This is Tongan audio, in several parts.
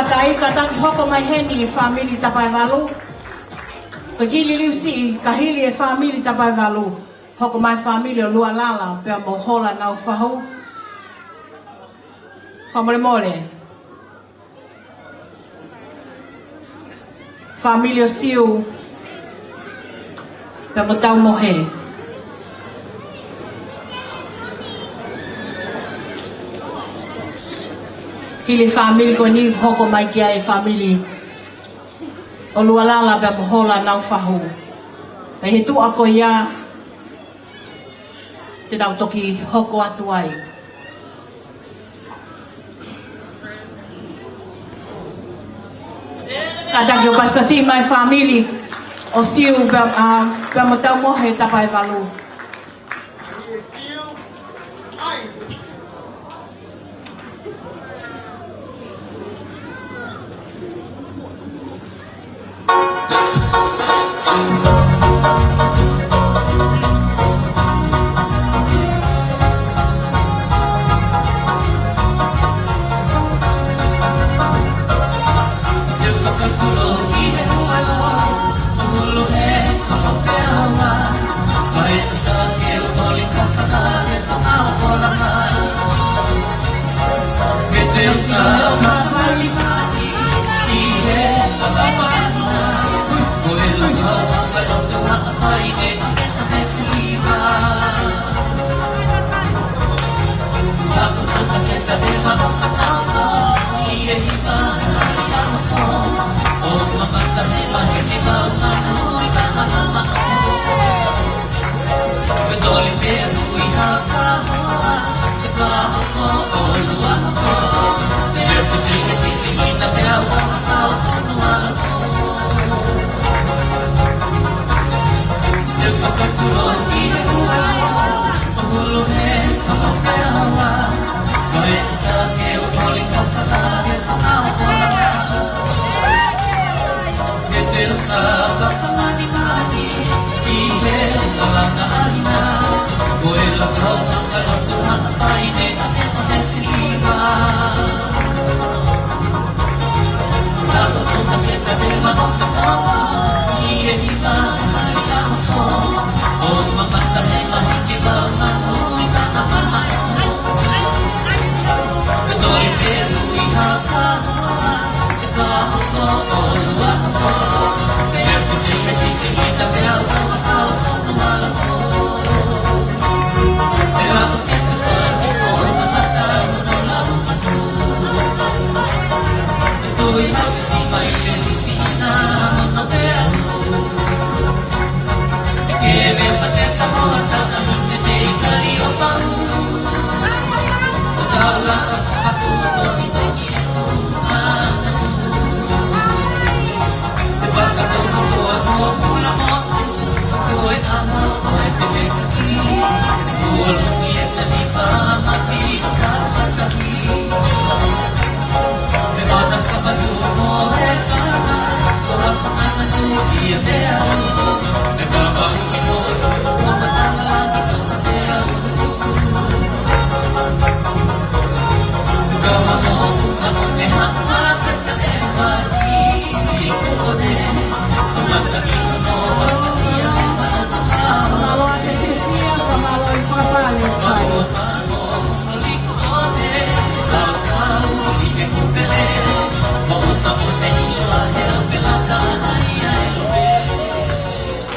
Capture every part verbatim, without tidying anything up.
Kātaki, kātaki hoko mai heni e fāmili Tapaevalu. Ko e kiʻi liliu siʻi, ka hili e fāmili Tapaevalu, hoko mai e fāmili ʻo Lualala pea mo Hola Naufahu. Fakamolemole. Fāmili ʻo Siu pea mo Taumohe. Hili e fāmili ko eni, hoko mai ki ai e fāmili ʻo Lualala pea mo Hola Naufahu. Pea ʻi he tuʻa ko ia te tau toki hoko atu ai. Kātaki ʻo pasipasi mai e fāmili ʻo Siu pea, ā, pea mo Taumohe Tapaevalu.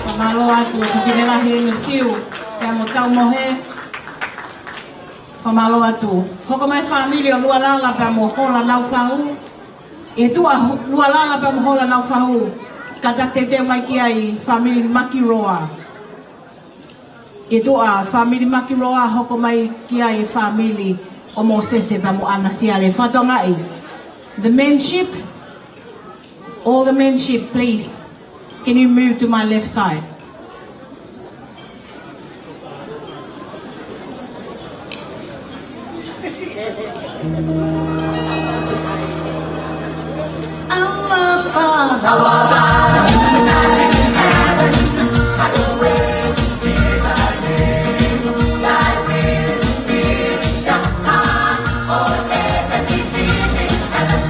Fakamālō atu e fefine lahi ʻo Siu pea mo Taumohe. Fakamālō atu. Hoko mai e fāmili ʻo Lualala pea mo Hola Naufahu. ʻI tuʻa ʻo Lualala pea mo Hola Naufahu, kātaki teuteu mai ki ai e fāmili Makiroa. ʻI tuʻa e fāmili Makiroa, hoko mai ki ai e fāmili ʻo Mōsese pea mo ʻAna Siale. Fakatokangaʻi, the menship, all the menship, please. Can you move to my left side? Our Father, our Father, who art in heaven, hallowed be thy name. Thy will be done on earth as it is in heaven.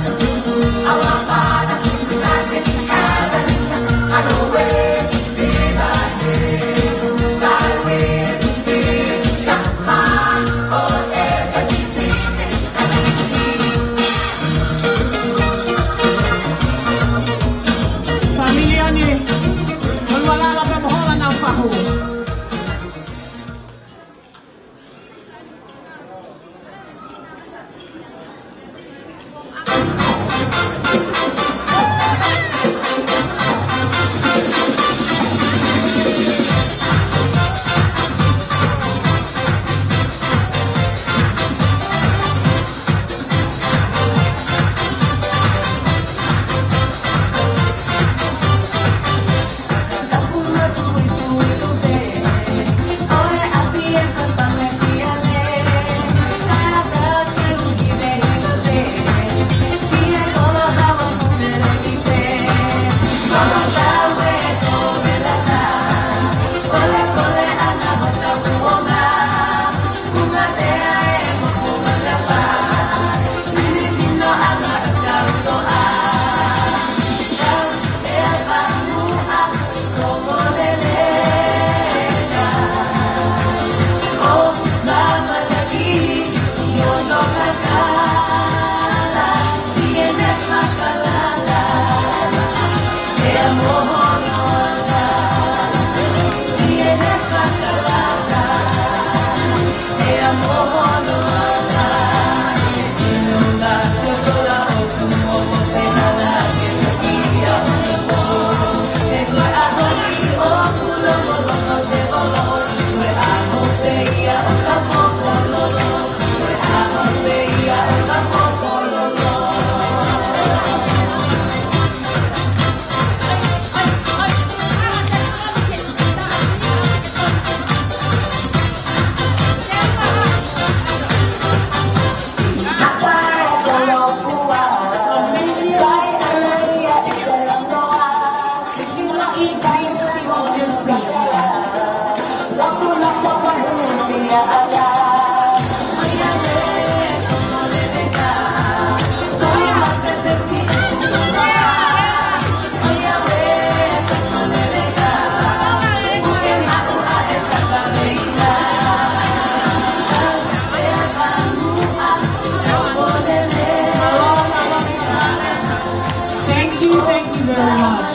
Thank you, thank you very much.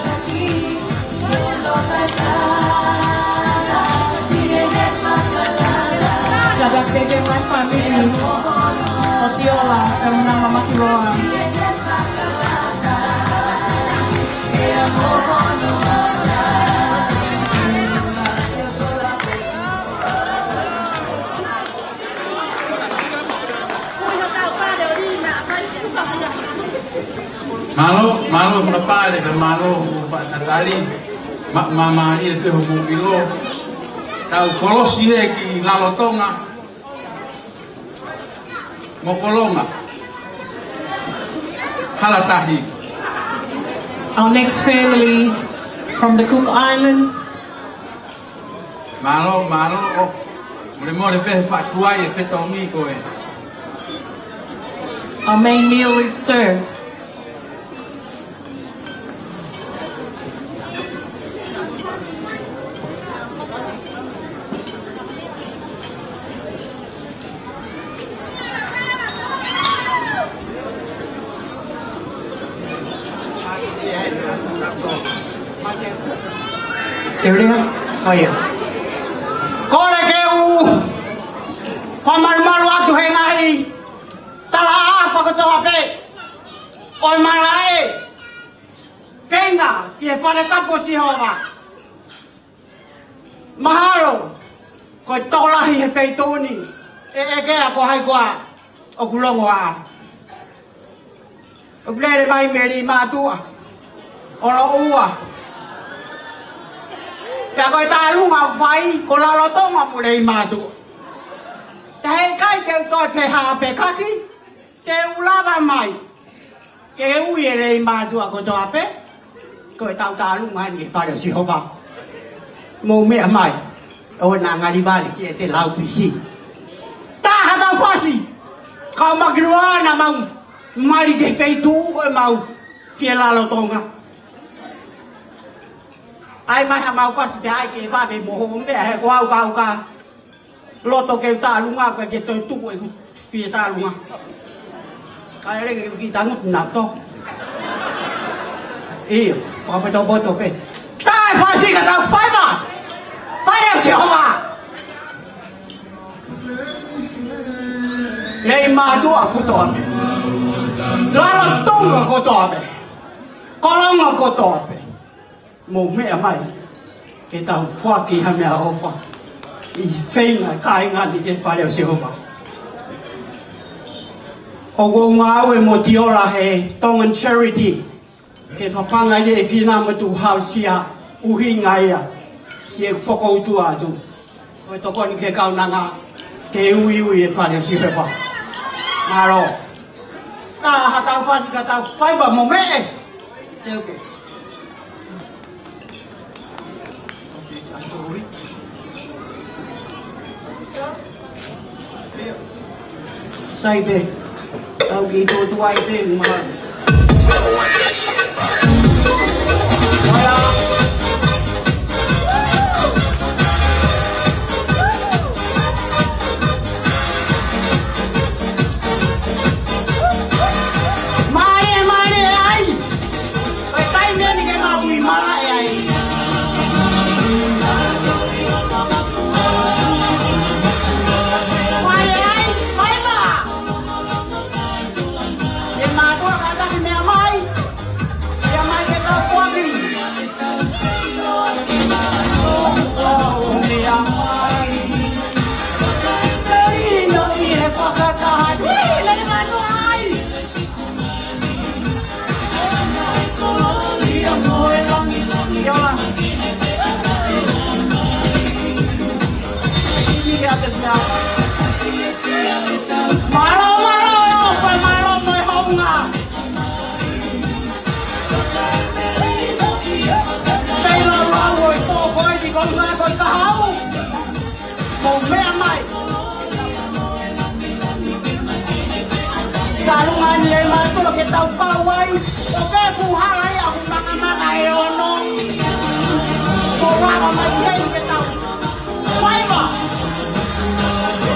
Kiate kimoutolu mo e fāmili ʻo Tiola, kae ʻumaʻā Mama Kiloa. Mālō, mālō fakapale, pea mālō hoʻomou faʻa tatali. Ma, ma, mālie pē hoʻomou ʻilo. Tau kolosi hē ki Lalotonga mo Kolonga. Hala Tahi. Our next family from the Cook Island. Mālō, mālō, ʻo. Mole mole pē he faʻa tuai e fetongi ko ē. Our main meal is served. Te u lea, ko ia. Kole ke u fakamalumalu atu he ngaahi talaʻaapa kotoa pē ʻo e malaʻe feinga ki he fale tapu ʻo Sihova. Mahalo, ko e tokolahi he feituʻu ni ʻe ʻeke ʻe au ko hai koā ʻoku longoaʻa. ʻOku lele mai mei Leimātuʻa, ʻo loʻua. Pea ko e tālunga ʻoku fai, ko Lalotonga mo Leimātuʻa. Pea heʻikai te u toe fehāpekaki, te u lava mai ke ui e Leimātuʻa kotoa pē, ko e tau tālunga eni ki he fale ʻo Sihova. Mou meʻa mai, ʻoua naʻa ngali vale siʻete lau pisi. Tā ha tau fasi, kau Makiloa naʻa mau mali ki he feituʻu ʻo ʻemau fie Lalotonga. ʻAi mai haʻamau fasi pea ʻai ke vave mo hoʻo meʻa he ko au ka au ka loto ke u tālunga, ko e ke toe tuku ʻeku fie tālunga. Kae lele ke u kiʻi tangutu naʻa tō. ʻIo, fakapotopoto pē. Tā e fasi ka tau faiva. Fale ʻo Sihova. Leimātuʻa kotoa pē. Lalotonga kotoa pē. Kolonga kotoa pē. Mou meʻa mai, ke tau foaki ha meʻaʻofa ʻi he feinga kāinga ni ki he fale ʻo Sihova. ʻOku ou ngāue mo Tiola he Tongan Charity, ke fafanga ʻi he kina mo tu hausia ʻuhinga ia, siʻeku fokoutua atu. Ko e tokoni ki he kaunanga ke uiui e fale ʻo Sihova. Mālō. Tā ha tau fasi ka tau faiva mo meʻe. Seuke. Sai pē. Tau kiʻi tō tuai pē, mahalo. Mālie, mālie ai. Ko e taimi eni ke mau ui malaʻe. Mālō, mālō, ʻofa, mālō mo e hounga. Pea lau ʻo e pō ko eni ko e ngā ko e kahaʻu. Mou meʻa mai. Ka ʻalunga ni e mātuʻa ke tau kau ai, ʻo ke puhala ia ʻoku makamaka e ono. Ko lava mai hei ke tau. Faiva.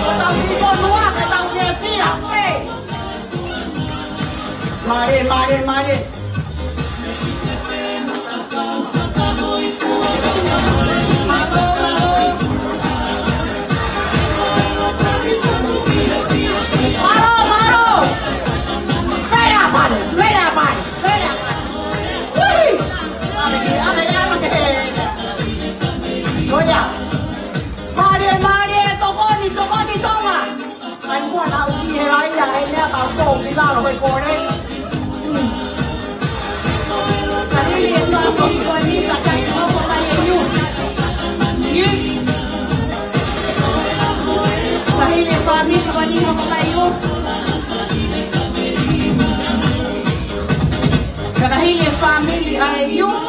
Ko tau ki konua ke tau ke pia. Pē. Mālie, mālie, mālie. Mālō, mālō. Straight up on it, straight up on it, straight up on it. Ui! Ame, ame, ame. Ko ia. Mālie, mālie, tokoni, tokoni, Tonga. Kai mua na uki he ai a e mea ka tō ki lalo he kore. Ka hili e family ko eni ka kai hoko mai e youth. Youth. Ka hili e family ko eni hoko mai youth. Ka hili e family ʻa e youth.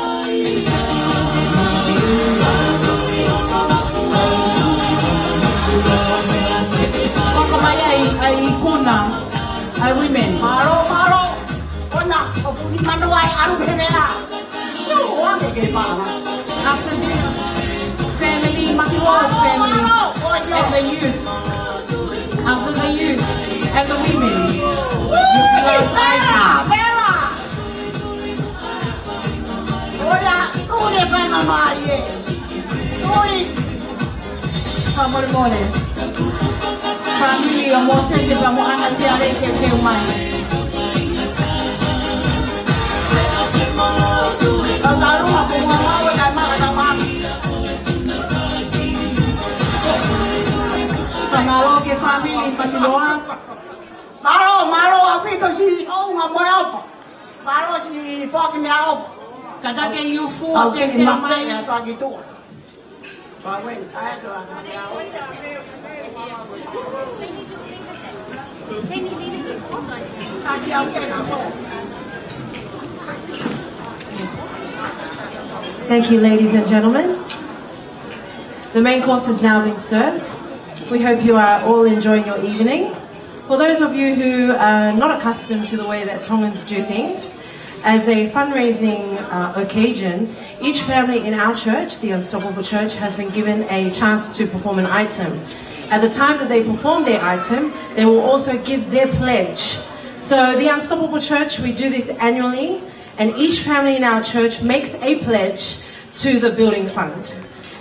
Hoko mai ai, ʻa e ikuna, ʻa e women. Mālō, mālō. Kona, ʻoku ni mano ai ʻalu he mea. Yo, ake ke pā. After this family, Makiloa family, and the youth. After the youth and the women. Youth last item. Bella, Bella. Oia, tule fai mamai e. Tuli. Fakamolemole. Family ʻo Mōsese pea mo ʻAna Siale ke keu mai. Ka talu ma ko ma ma ka ma ka ma. Ka mālō ki he family Makiloa. Mālō, mālō ʻaupito siʻi hounga mo e ʻofa. Mālō siʻi foaki meʻaʻofa. Kātaki e youth ʻo ke keu mai. Thank you, ladies and gentlemen. The main course has now been served. We hope you are all enjoying your evening. For those of you who are not accustomed to the way that Tongans do things, as a fundraising, uh, occasion, each family in our church, the Unstoppable Church, has been given a chance to perform an item. At the time that they perform their item, they will also give their pledge. So the Unstoppable Church, we do this annually, and each family in our church makes a pledge to the building fund.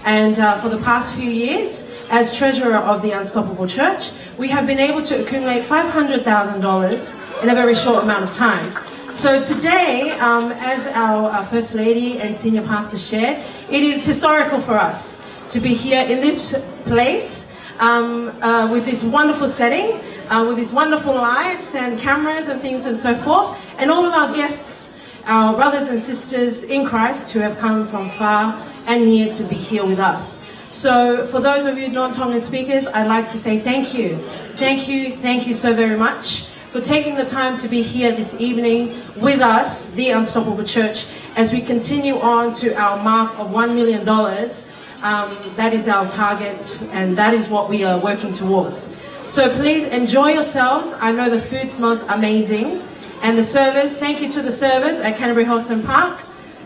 And, uh, for the past few years, as treasurer of the Unstoppable Church, we have been able to accumulate five hundred thousand dollars in a very short amount of time. So today, um, as our, uh, First Lady and Senior Pastor shared, it is historical for us to be here in this place, um, uh, with this wonderful setting, uh, with these wonderful lights and cameras and things and so forth, and all of our guests, our brothers and sisters in Christ who have come from far and near to be here with us. So, for those of you non-Tongan speakers, I'd like to say thank you. Thank you, thank you so very much for taking the time to be here this evening with us, the Unstoppable Church, as we continue on to our mark of one million dollars. Um, that is our target, and that is what we are working towards. So please enjoy yourselves. I know the food smells amazing. And the servers, thank you to the servers at Canterbury Hostel Park.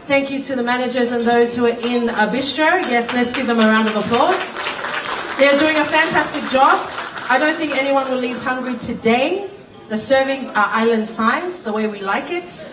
Thank you to the managers and those who are in a bistro. Yes, let's give them a round of applause. They're doing a fantastic job. I don't think anyone will leave hungry today. The servings are island size, the way we like it.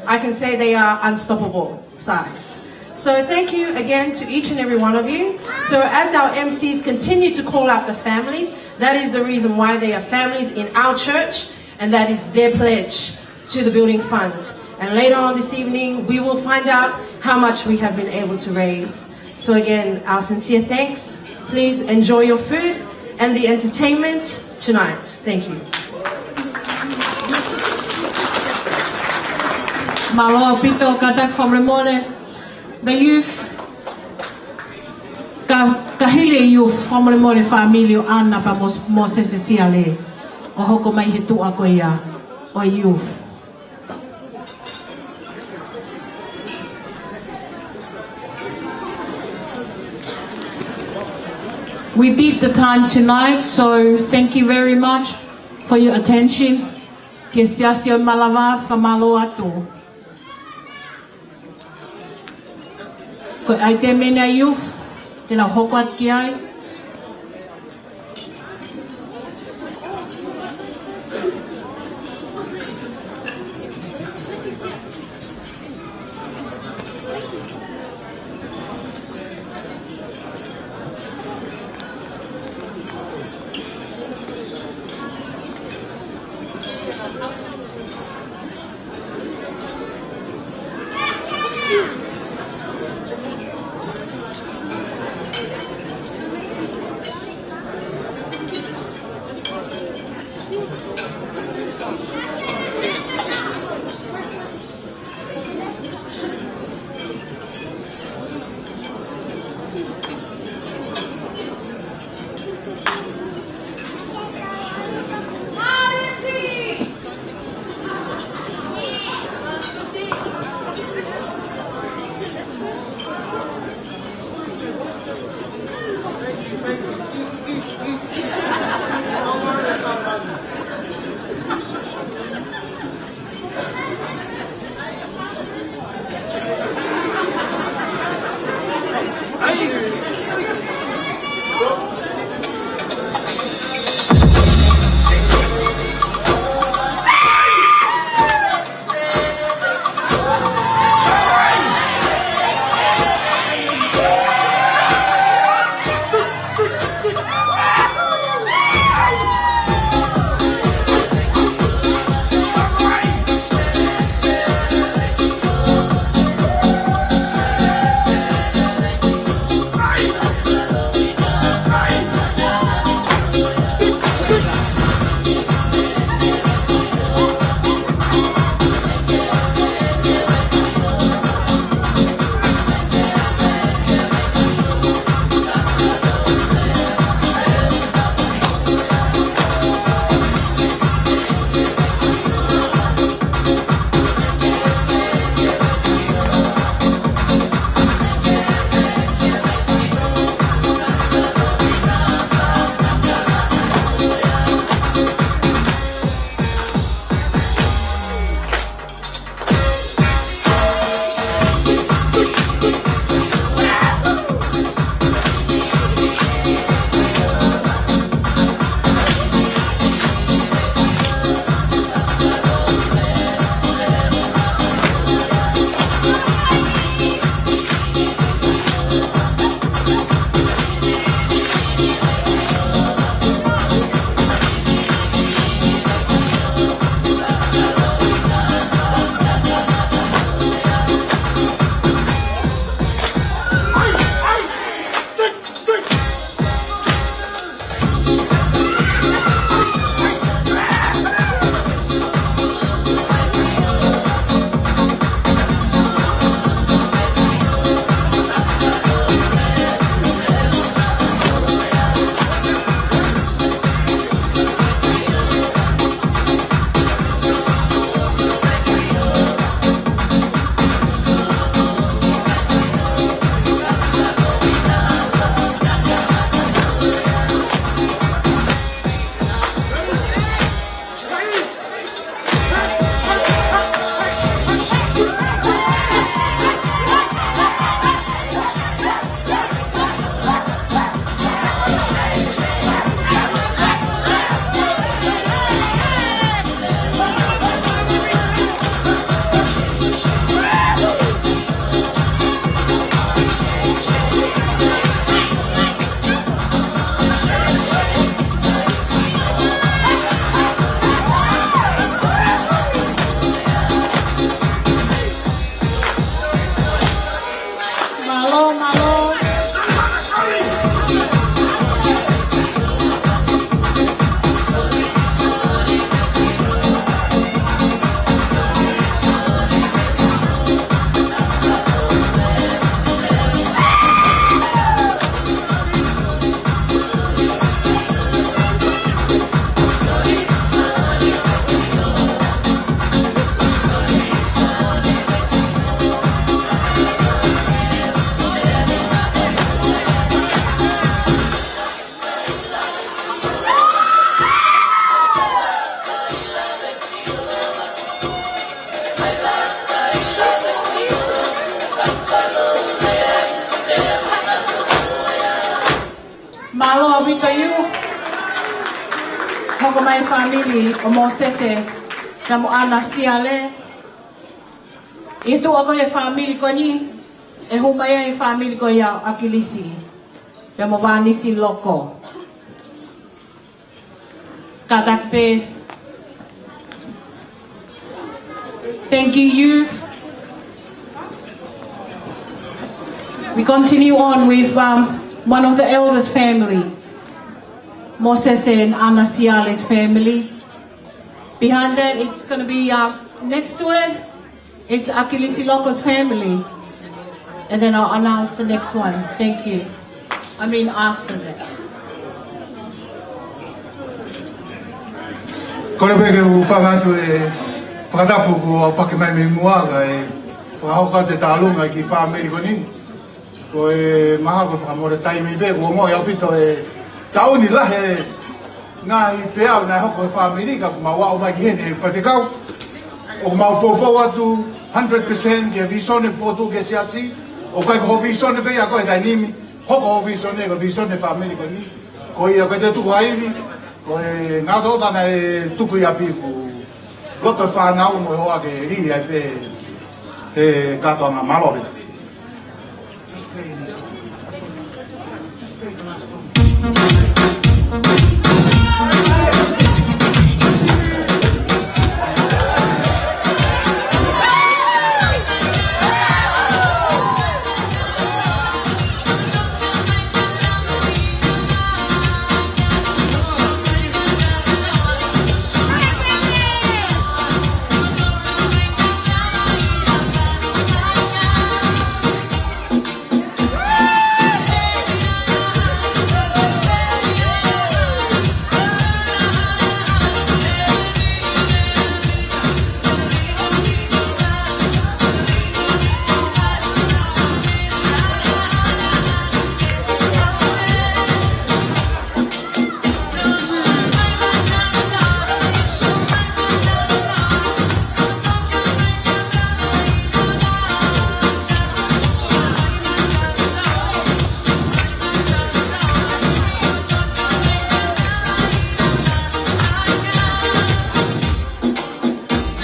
I can say they are unstoppable size. So thank you again to each and every one of you. So as our M Cs continue to call out the families, that is the reason why they are families in our church, and that is their pledge to the building fund. And later on this evening, we will find out how much we have been able to raise. So again, our sincere thanks. Please enjoy your food and the entertainment tonight. Thank you. Mālō ʻaupito, kātaki fakamolemole. The youth, Ka, ka hili e youth, fakamolemole fāmili ʻo ʻAna pea mo, mo Sese Siale, ʻo hoko mai he tuʻa ko ia ʻo e youth. We beat the time tonight, so thank you very much for your attention. Ki he Siasi ʻo Malava, fakamālō atu. Ko e ʻaitemi ʻeni ʻa e youth, te nau hoko atu ki ai. Mālō ʻaupito youth. Hoko mai e fāmili ʻo Mōsese pea mo ʻAna Siale. ʻI he tuʻu ko ē e fāmili ko eni, ʻe hū mai ai e fāmili ko ia ʻo ʻAkilisi pea mo Vānisi Loko. Kātaki pē. Thank you, youth. We continue on with, um, one of the eldest family, Mōsese and ʻAna Siale's family. Behind that, it's gonna be, uh, next to it, it's ʻAkilisi Loko's family. And then I'll announce the next one. Thank you. I mean, after that. Kole pē ke u hūfanga atu he fakatapu kuo fai mai mei muʻa kae fakahoko atu e tālunga ki he fāmili ko eni. Ko e mahalo ko e fakamole taimi pē, kuo moʻi ʻaupito e taʻu ni, lahi e ngaahi peau naʻe hoko he fāmili, ka kuo mau aʻu mai ki heni, faifekau. ʻOku mau poupou atu hundred percent ki he vīsone ʻoku fotu ki he siasi. ʻOku ʻikai ko ho vīsone pē ia ko e taimi ni. Hoko ho vīsone, ko e vīsone e fāmili ko eni. Ko ia ko e te tuku ha ivi, ko e ngaahi ʻotu naʻe tuku ʻi ʻapi kuo loto e fānau mo e hoa ke lī ai pē he kātoanga. Mālō ʻaupito.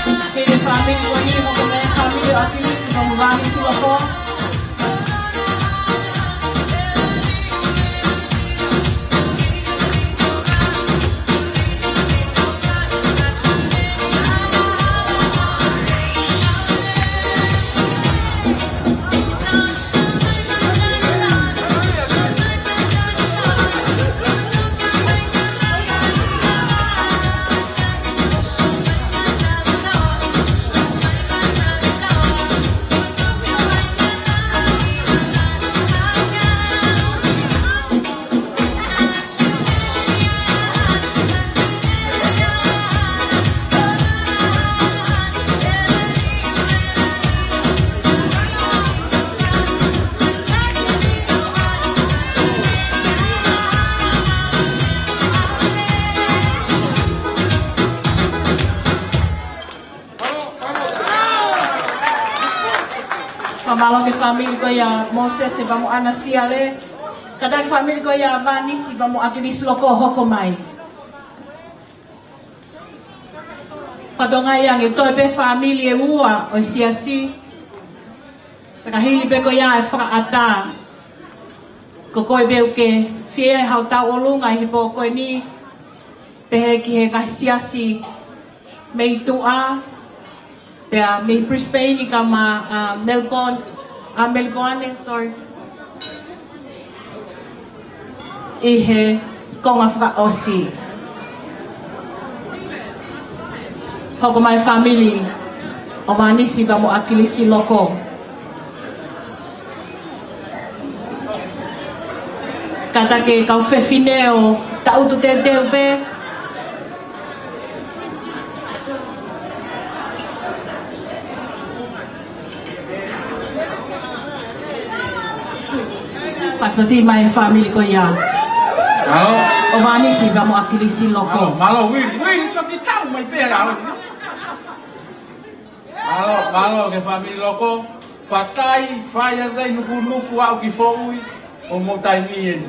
Pea ko e fāmili ko eni, hoko mai e fāmili ʻo ʻAkilisi pea mo Vānisi Loko. Fakamālō ki he fāmili ko ia ʻo Mōsese pea mo ʻAna Siale. Kātaki e fāmili ko ia ʻo Vānisi pea mo ʻAkilisi Loko ʻo hoko mai. Fatongia ange, toe pē fāmili ʻe ua ʻo e siasi. Pea ka hili pē ko ia e fakaʻatā, ko koe pē ʻoku ke fie ʻi hotau ʻolunga ʻi he pō ko eni, pehē ki he ngaahi siasi mei tuʻa, pea mei Brisbane kae ʻumaʻā, uh, Melbourne, uh, Melbourne, sorry. ʻI he konga fakaʻosi. Hoko mai e fāmili ʻo Vānisi pea mo ʻAkilisi Loko. Kātaki e kau fefine ʻo taʻutu teuteu pē. Pasipasi mai e fāmili ko ia. Mālō. ʻO Vānisi pea mo ʻAkilisi Loko. Mālō, mālō, Vili, Vili, toki tau mai pē au. Mālō, mālō ki he fāmili Loko. Fatai, fai ʻa e nukunuku aʻu ki foʻui, ʻo mo taimi eni.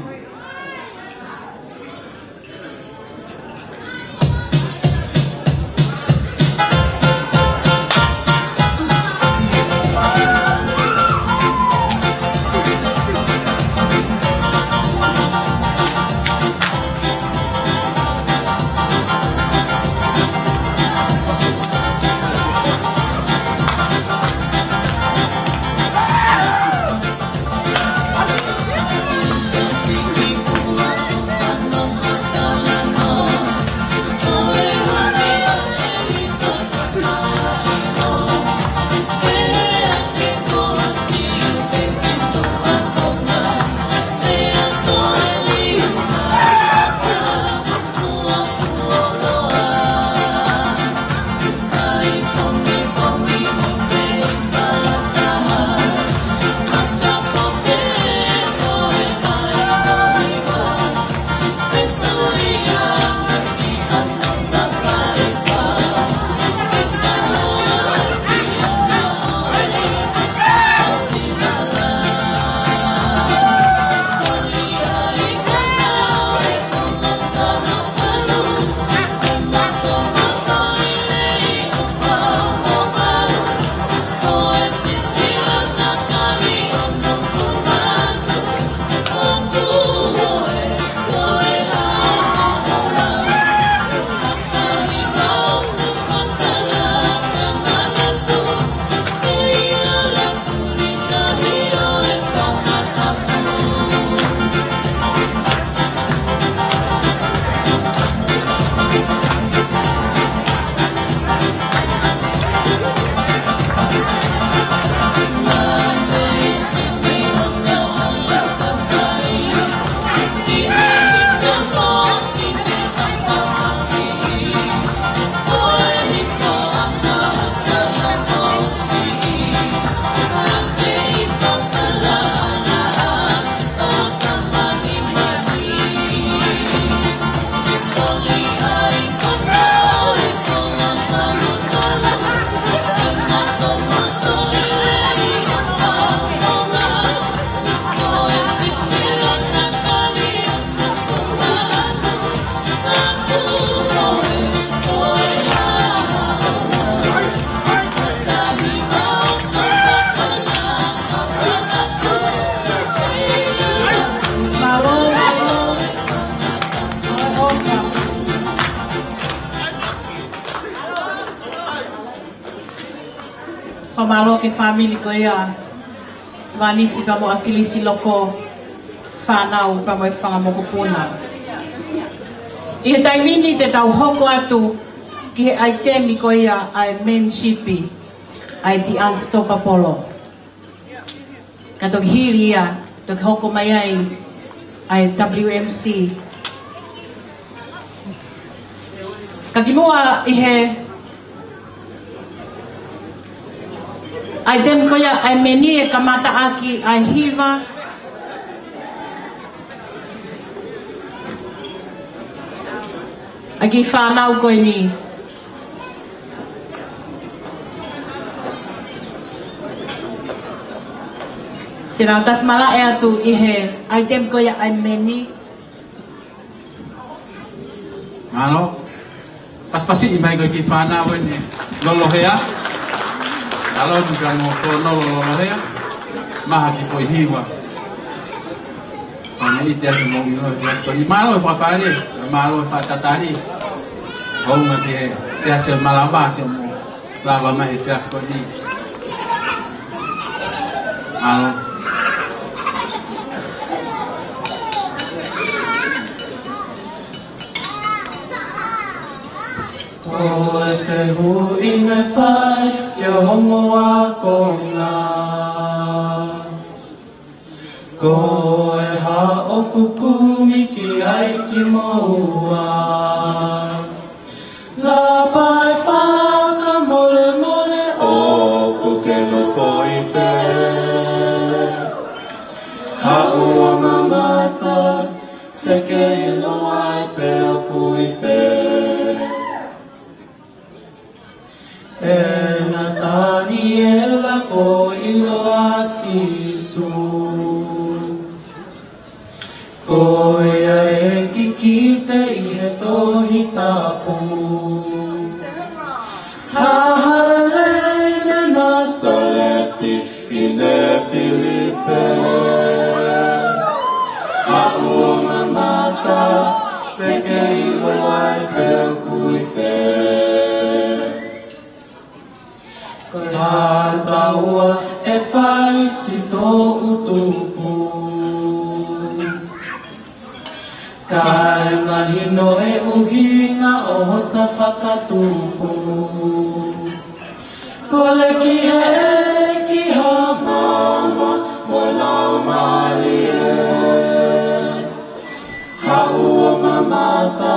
Mālō ki he fāmili ko ia, Vanisi pea mo ʻAkilisi Loko, fānau pea mo e fanga mokopuna. ʻI he taimi ni te tau hoko atu ki he ʻaitemi ko ia ʻa e men's shipi, ʻa e The Unstoppable. Ka toki hili ia, toki hoko mai ai ʻa e W M C. Ka kimuʻa ʻi he ʻaitemi ko ia ʻa e meni, ʻe kamata ʻaki ʻa e hiva ʻa e kiʻi fānau ko eni. Te nau tafi malaʻe atu ʻi he ʻaitemi ko ia ʻa e meni. Mālō. Pasipasiʻi mai ko e kiʻi fānau eni. Lolohea. Taloni ka mo ko Nolo Lolohea. Maha ki foʻi hiva. Pane ite atu mo ʻilo e fiafia ko eni. Mālō e fakapale. Mālō e fakatatali. Hounga ki he Siasi Malava, sio mo lava mai he fiafia ko eni. Mālō. Ko e fehuʻi naʻe fai ki he ongo ākonga. Ko e hā ʻoku kumi ki ai kimoua? Lapa e fakamolemole ʻoku ke nofo ʻi fē? Haʻu ʻo mamata, te ke ʻilo ai pe ʻoku ʻi fē. ʻE Nataniela, ko e ʻilo ʻa Sīsū, ko ia ʻe kikite ʻi he Tohi Tapu. Haʻa hala lelei mei Nāsaleti ʻi Nefilipe. Haʻu ʻo mamata, te ke ʻilo ai pe ʻoku ʻi fē. Ko e hā taua ʻe fai siʻi toʻu tupu? Kae mahino e ʻuhinga ʻo hota fakatupu. Kole ki he ʻEiki ha maama mo e laumālie. Haʻu ʻo mamata,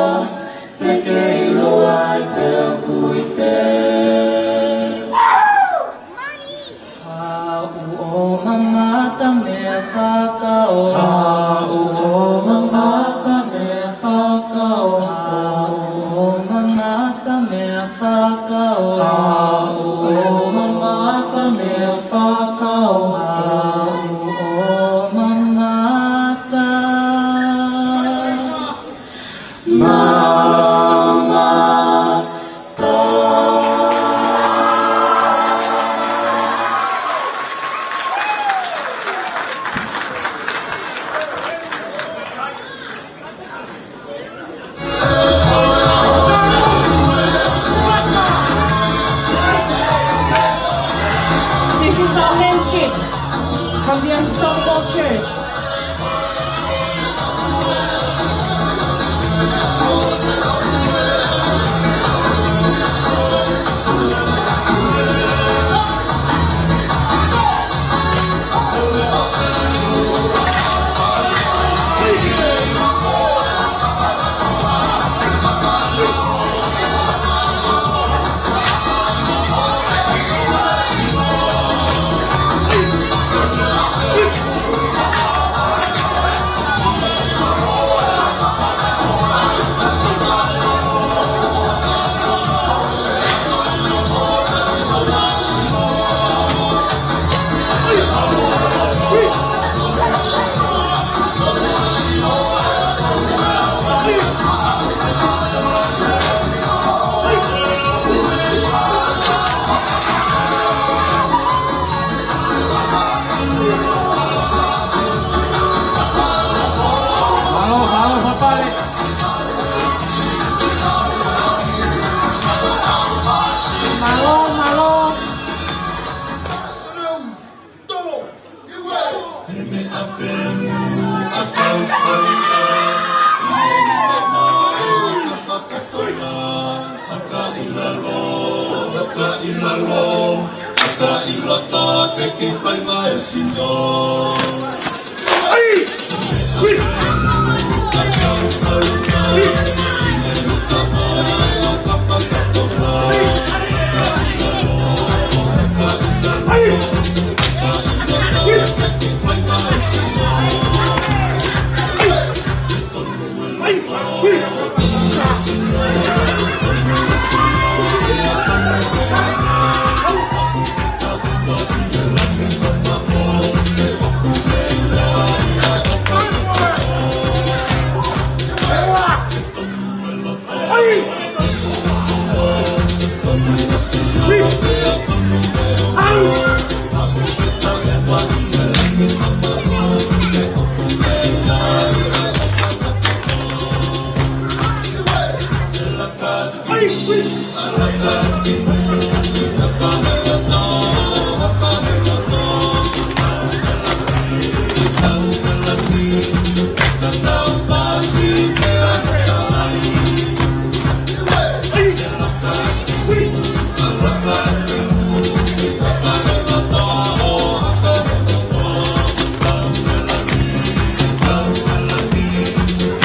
te ke ʻilo ai pe ʻoku ʻi fē. Haʻu ʻo mamata meʻa fakaofo. Haʻu ʻo mamata meʻa fakaofo. Haʻu ʻo mamata meʻa fakaofo. Haʻu ʻo mamata meʻa fakaofo. Haʻu ʻo mamata. Mamata.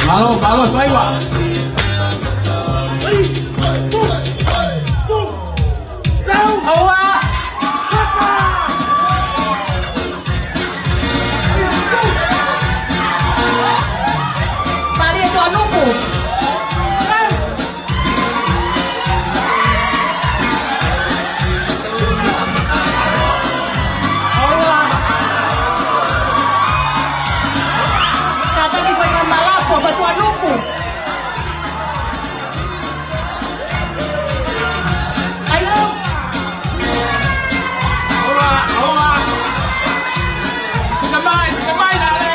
Mālō, mālō, Saiva. Pali e Tuʻanuku. Kātaki ko e malapo, ko e Tuʻanuku. ʻAi ʻo. Hola, hola. Puta mai, puta mai, dale.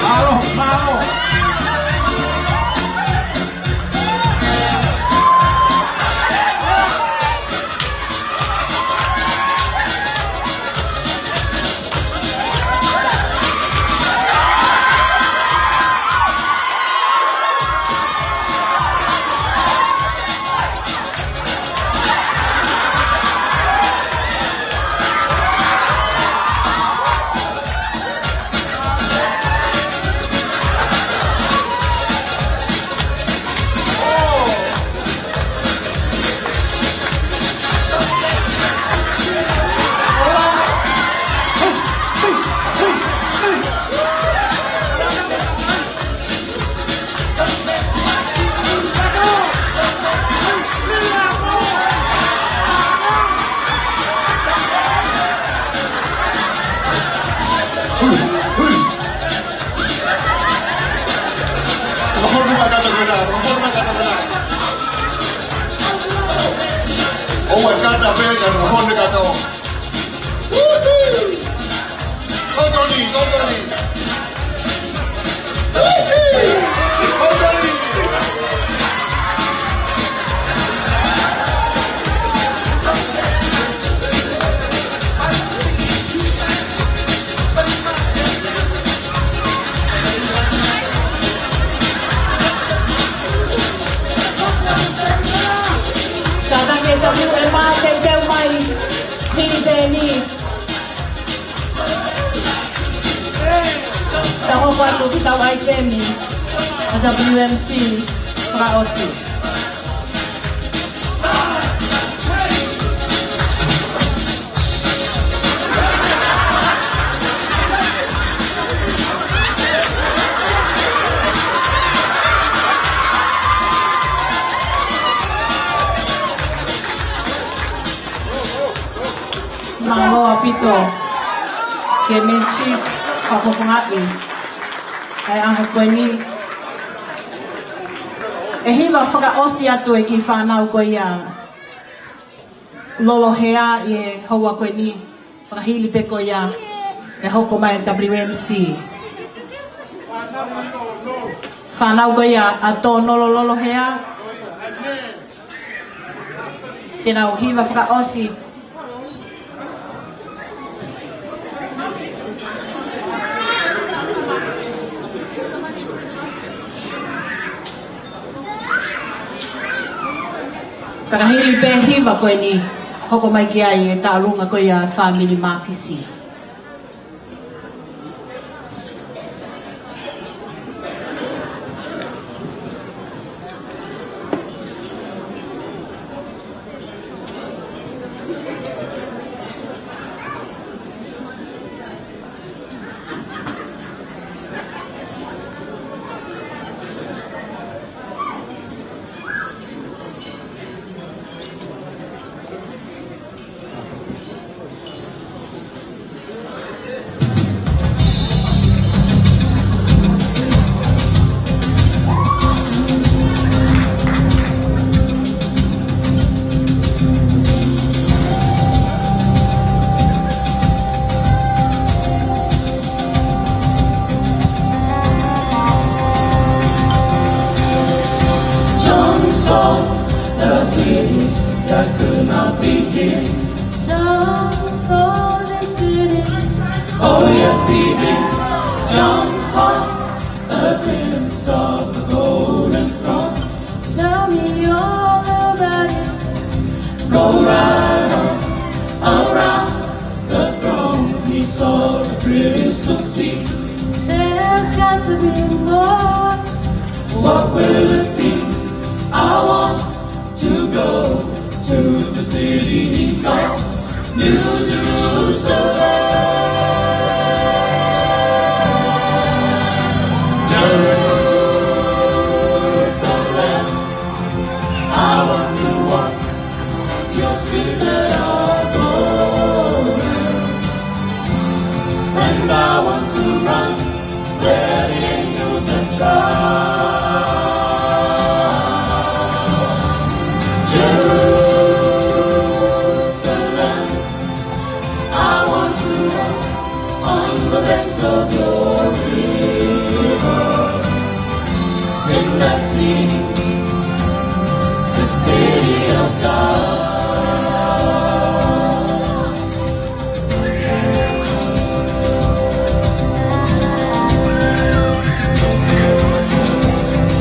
Mālō, mālō. ʻOua ʻe kata pē ka ʻoua ʻe kata. Totally, totally. Totally. Kātaki e W M A, teuteu mai, Hiliteni. Tau hoko atu ki he ʻaitemi ʻa e W M C fakaʻosi. Mālō ʻaupito ki he Men's Chief fakafofongaʻi ʻa e ʻaho ko eni. ʻE hiva fakaʻosi atu e kiʻi fānau ko ia lolo hea ʻi he houa ko eni, fakahili pē ko ia e hoko mai W M C. Fānau ko ia ʻa Tōnolo Lolohea. Te nau hiva fakaʻosi. Ka ka hili pē hiva ko eni, hoko mai ki ai e tauʻolunga ko ia fāmili Mākisi. John saw the city that could not be hid. John saw the city. Oh, yes, he did. John caught a glimpse of the golden throne. Tell me all about it. Go right on around the throne. He saw the crystal sea. There's got to be more. What will it be? I want to go to the city he saw, New Jerusalem. Jerusalem, I want to walk your streets that are golden. And I want to run where the angels have trod. Jerusalem, I want to rest on the banks of your river. In that city, the city of God.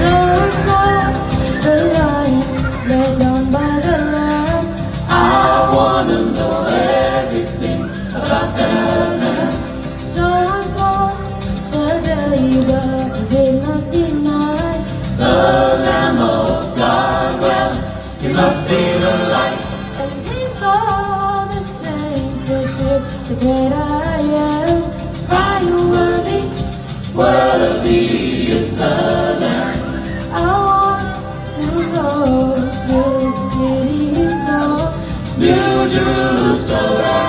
Don't stop the lion led on by the Lamb. I wanna know everything about the Lamb. John saw the day, but he did not deny. The Lamb of God, well, he must be the light. And he saw the saints worship the great I Am, crying, "Worthy, worthy is the Lamb." I want to go to the city of New Jerusalem.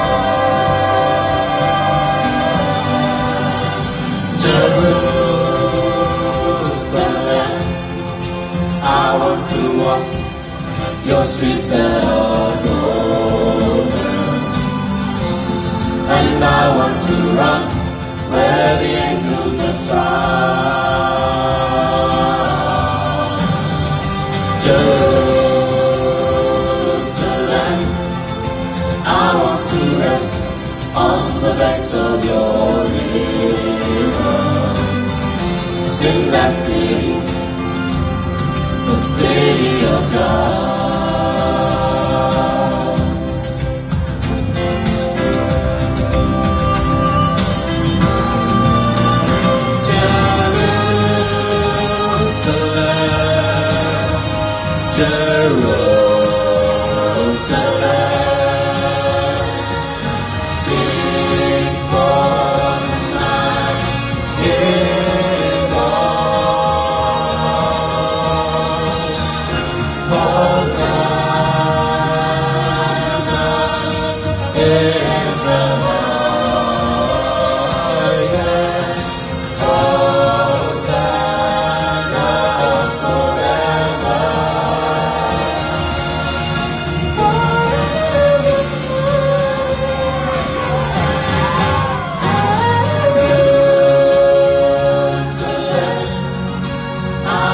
Jerusalem, I want to walk your streets that are golden. And I want to run where the angels have trod. Jerusalem, I want to rest on the banks of your river. In that city, the city of God.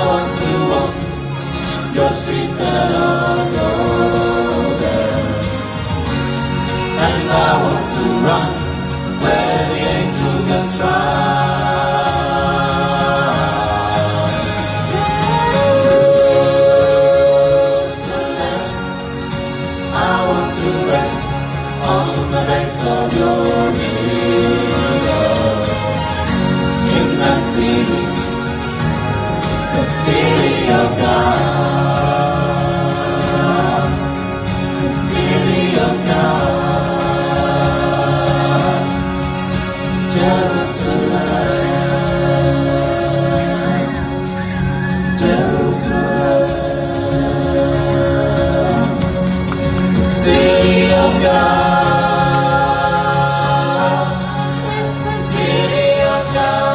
want to walk your streets that are golden. And I want to run where the angels have trod. Jerusalem, I want to rest on the banks of your river. In the city, the city of God, the city of God, Jerusalem. Jerusalem, the city of God, the city of God.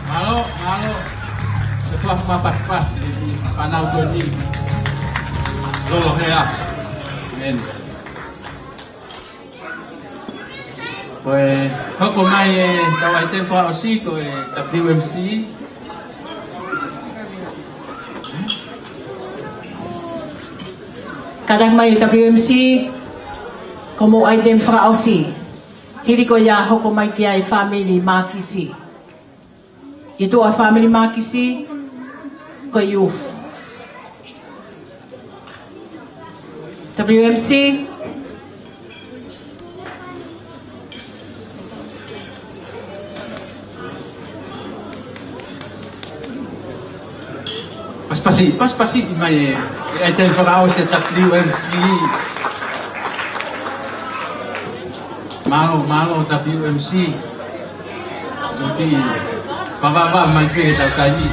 Mālō, mālō. Te fua ma pas pas, ʻi he fānau toni. Lolo hea. Amen. Ko e hoko mai ʻetau ʻaiteni fakaʻosi ko e W M C. Kātaki mai e W M C, ko hoʻomou ʻaiteni fakaʻosi. Hili ko ia hoko mai ki ai e fāmili Mākisi. ʻI tuʻa e fāmili Mākisi, ko e youth. W M C. Pasipasi, pasipasi mai e, e ʻaiteni fakaʻosi e W M C. Mālō, mālō W M C. Mou kiʻi vavava mai pē he taimi ni.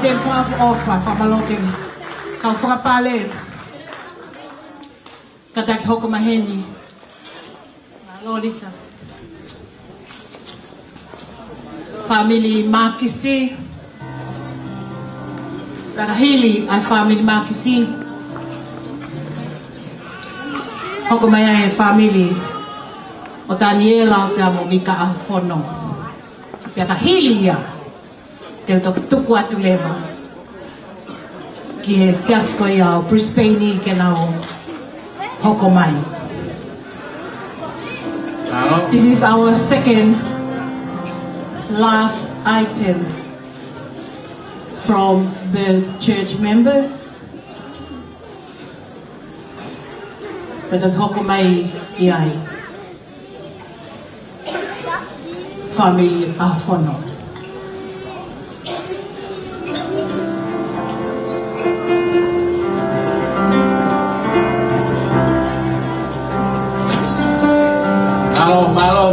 Fakaʻofoʻofa, fakamālō ki he kau fakapale. Kātaki hoko mai heni. Mālō Lisa. Fāmili Mākisi. Fakahili ʻa e fāmili Mākisi. Hoko mai ʻa e fāmili ʻo Taniela pea mo Mika ʻAhofono. Pea ka hili ia, te u toki tuku atu leva ki he siasi ko ia ʻo Brisbane ke nau hoko mai. Hello. This is our second last item from the church members. Pea toki hoko mai ki ai. Fāmili ʻAhofono. Mālō, mālō,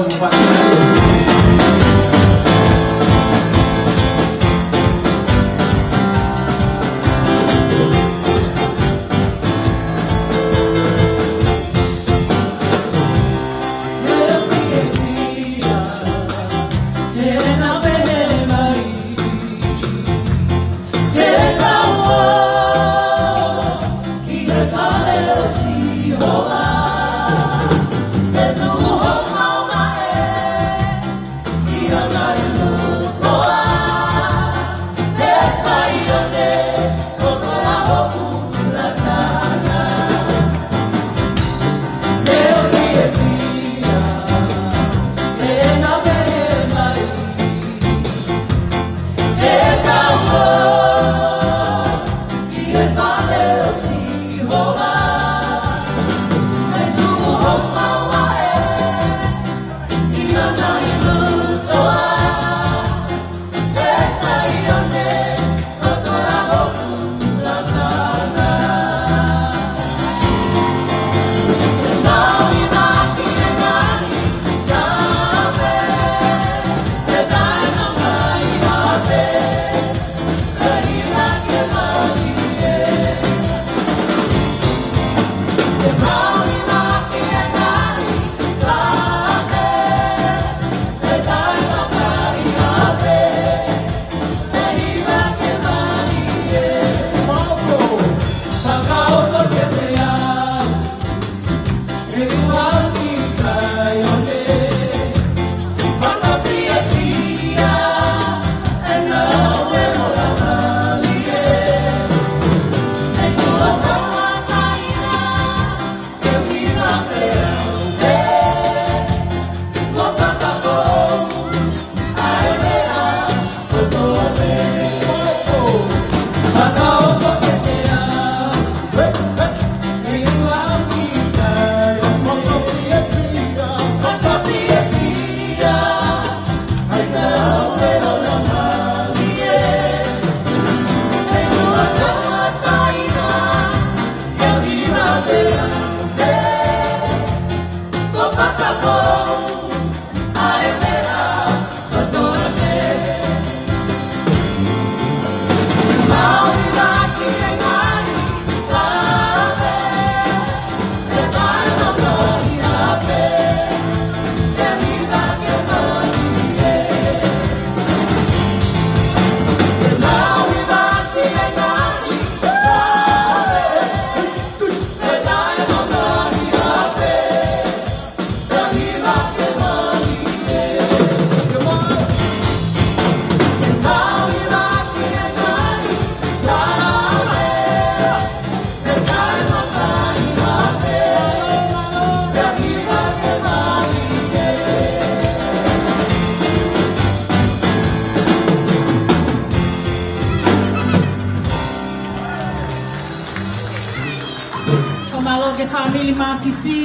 Fakamālō ki he fāmili Mākisi.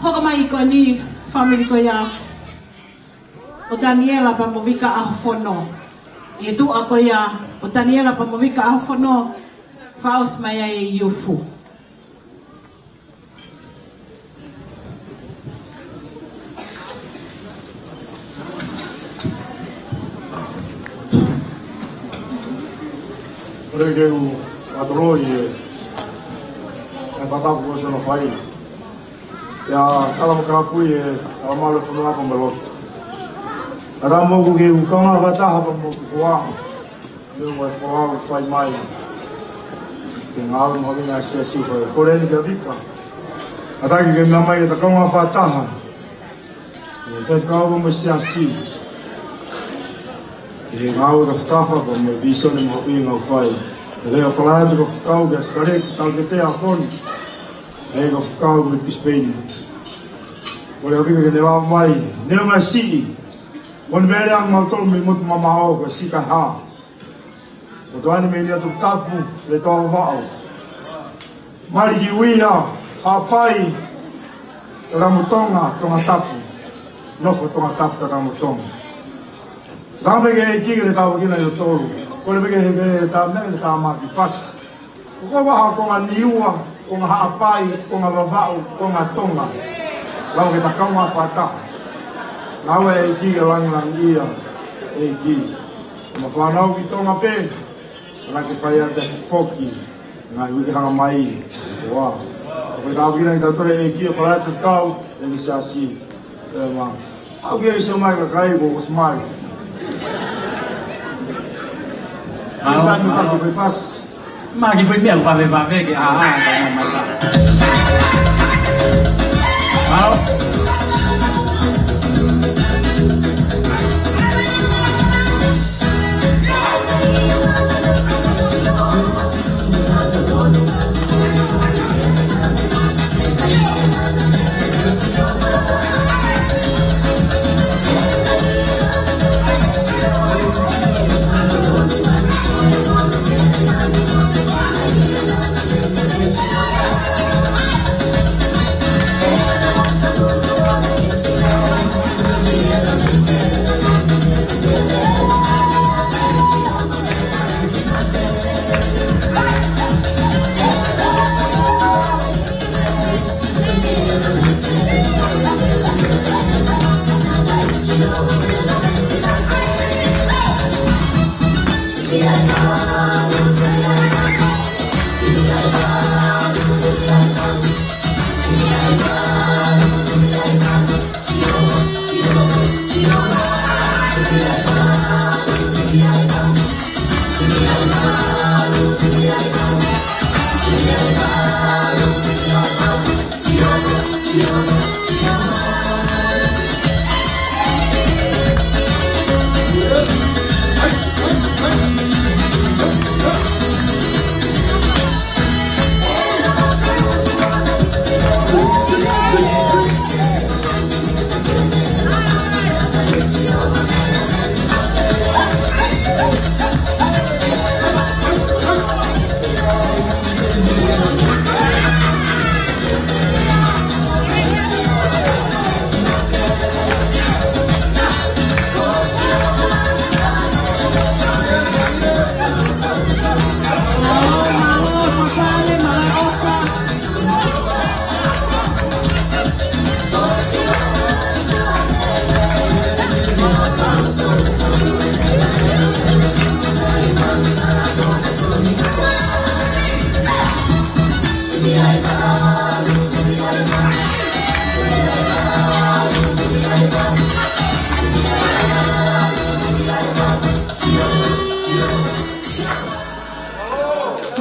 Hoko mai ko eni fāmili ko ia ʻo Taniela pea mo Mika ʻAhofono. ʻI he tuʻa ko ia ʻo Taniela pea mo Mika ʻAhofono, fakaʻosi mai ai e iufu. Kole ke u mālō ʻi he, ʻi he fakatapu kuo ʻosi hono fai. ʻIa, tala mo kāpui e, tala mālō e fonua pea mo e lotu. Tala mo ʻoku ke u kaungā fakataha pea mo e kau. Meʻa mo e folau fai mai. Ke ngāue mo e ngaahi siasi fai. Kole eni kia Vika. Kātaki ke meʻa mai ke ta kaungā fakataha. ʻE faifekau mo e siasi. ʻE ngāue ka fakafa ko e vīsone mo e ngāue fai. ʻE lea fala atu ka fakau ke sale tau ke te afon. ʻE ka fakau mo e Brisbane. Kole ʻa Vika ke ne lava mai. Neongo e siʻi. Mo ne mele ang mau tolu mei motu mamao ko e sika ha. Ko Toani mei Niuatoputapu, le tō vao. Mali ki Uia, Haʻapai, Tatamotonga, Tongatapu. Nofo Tongatapu, Tatamotonga. Tau pē ke ʻEiki ke le tau kina ʻi o tolu. Kole pē ke he ke tā mea, le tā mā ki fasi. Ko ko vaha konga Niua, konga Haʻapai, konga Vavaʻu, konga Tonga. Lau ke ta kaungā fakataha. Lau e ʻEiki ke langilangiʻia, ʻEiki. Ma fānau ki Tonga pē, ana ke fai ake foki, ngaahi uike hanga mai, ua. Ko e tau kina i tau tole ʻEiki, ʻo fala e faifekau, ʻe ki siasi. ʻE ma. Au ke iso mai ka kai ko ko smile. Mau, mau. Kita mau ki fai fasi. Mau ki fai meʻa ko vave vave ke a, a, ka mau mai ka. Mau.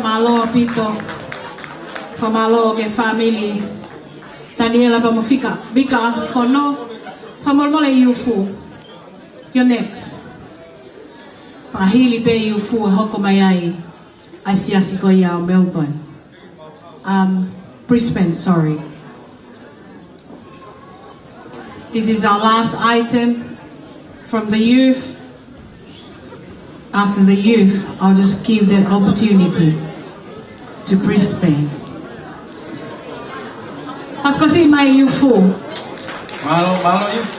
Mālō ʻaupito. Fakamālō ki he fāmili Taniela pea mo Vika, Vika Fono. Fakamolemole ʻIufu. You're next. Pea hili pē ʻIufu ʻe hoko mai ai ʻa e siasi ko ia ʻo Melbourne. Um, Brisbane, sorry. This is our last item from the youth. After the youth, I'll just give that opportunity to Brisbane. Pasipasi mai ʻIufu. Mālō, mālō ʻIufu.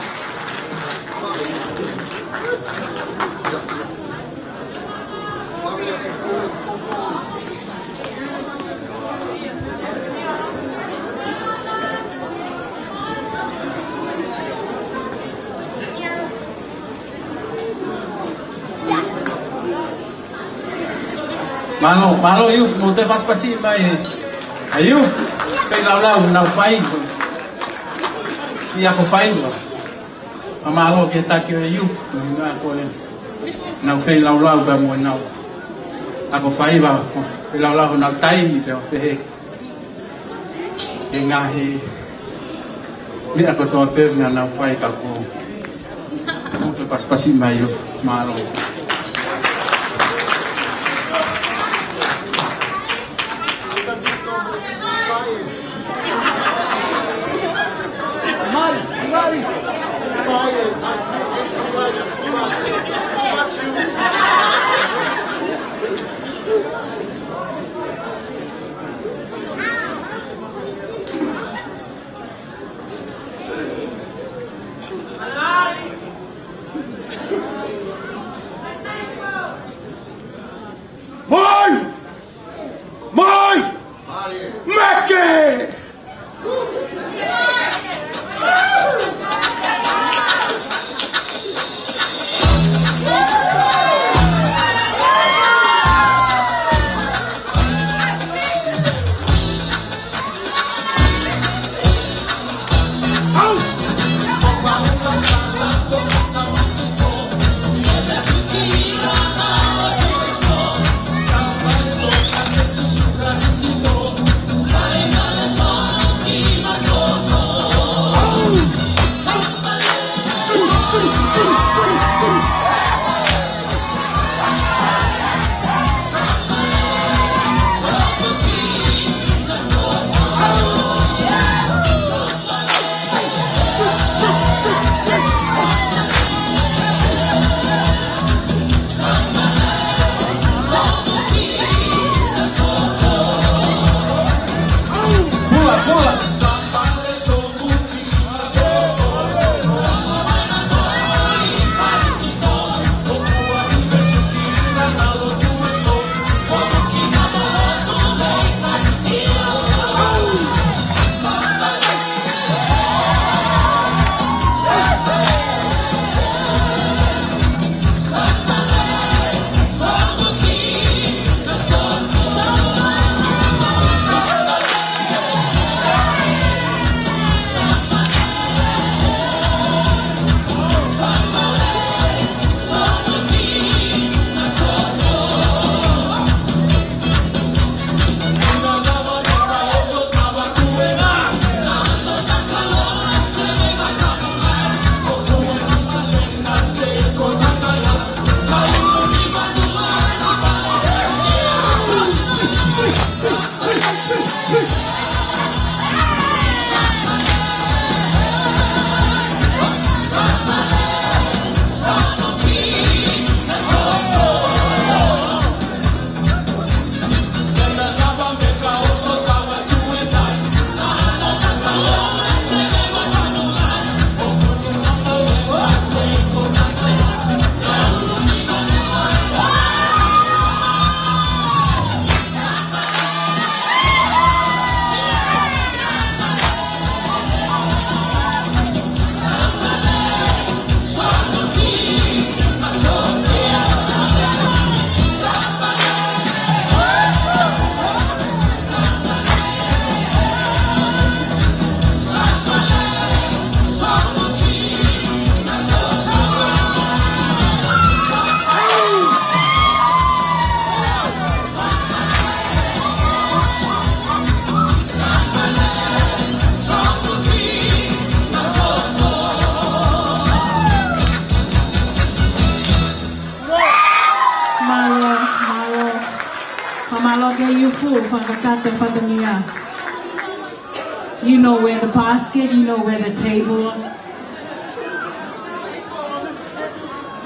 Mālō, mālō youth, mou toe pasipasi mai. ʻA youth, feilaulau, nau fai. Siʻi ako fai. Fakamālō ki he taki ʻo e youth, ko e ʻuhinga ko e nau feilaulau pea mo ʻenau ako faiva, feilaulau honau taimi pea pehē ki he ngaahi meʻa kotoa pē naʻa nau fai ka ko. Mou toe pasipasi mai youth, mālō. Mai! Mai! Meke! Mālō, mālō. Fakamālō ki he youth, fakakakato fatongia. You know where the basket, you know where the table.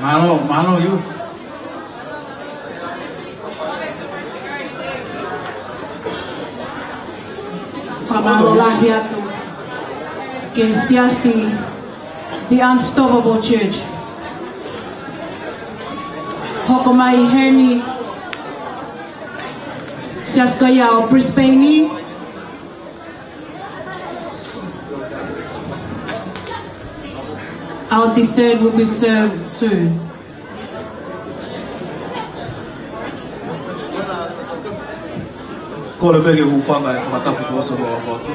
Mālō, mālō youth. Fakamālō lahi atu ki he siasi, The Unstoppable Church. Hoko mai heni, siasi ko ia ʻo Brisbane. Our dessert will be served soon. Kole pē ke u hūfanga he fakatapu kuo ʻosi ʻo fakahoko.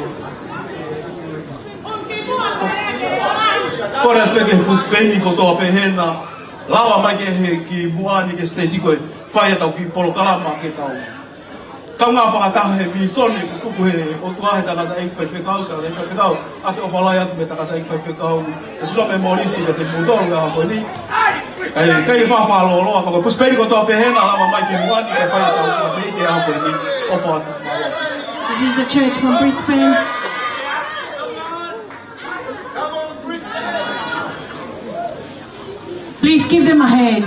Kole pē ki he Brisbane kotoa pē hena, lava mai ki he, ki muʻa ni ki he siteisi ko ē, fai ʻetau kiʻi polokalama ke tau kaungā fakataha he vīsone kuo tuku ʻe he ʻOtua he tangataʻeiki faifekau, tangataʻeiki faifekau, ʻa e ʻofa lahi atu mei he tangataʻeiki faifekau, ʻe sino me molisi ke te mutolu ʻa ko eni. ʻE, kei fakalōloa, ka ko e Brisbane kotoa pē hena, lava mai ki muʻa ni, ke fai ʻetau fakameʻite ʻa ko eni, ʻofa atu. This is the church from Brisbane. Please give them a hand.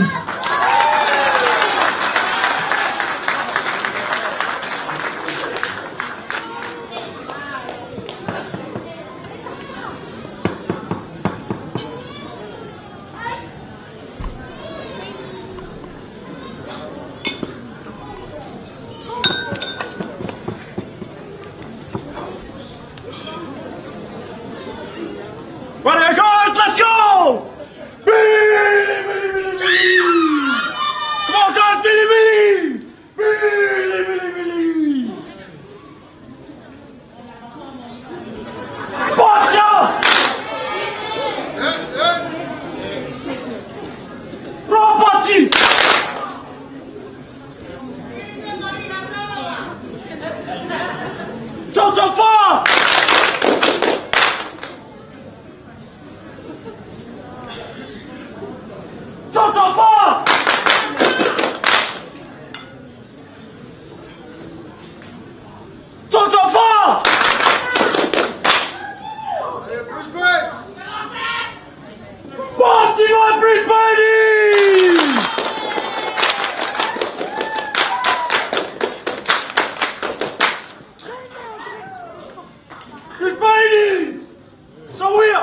Right, guys, let's go! Billy, Billy, Billy, Billy! Come on, guys, Billy, Billy! Billy, Billy, Billy! Butcher! Robert! Totofa! Totofa! Totofa! Boston on Brisbane! Brisbane! Sawia!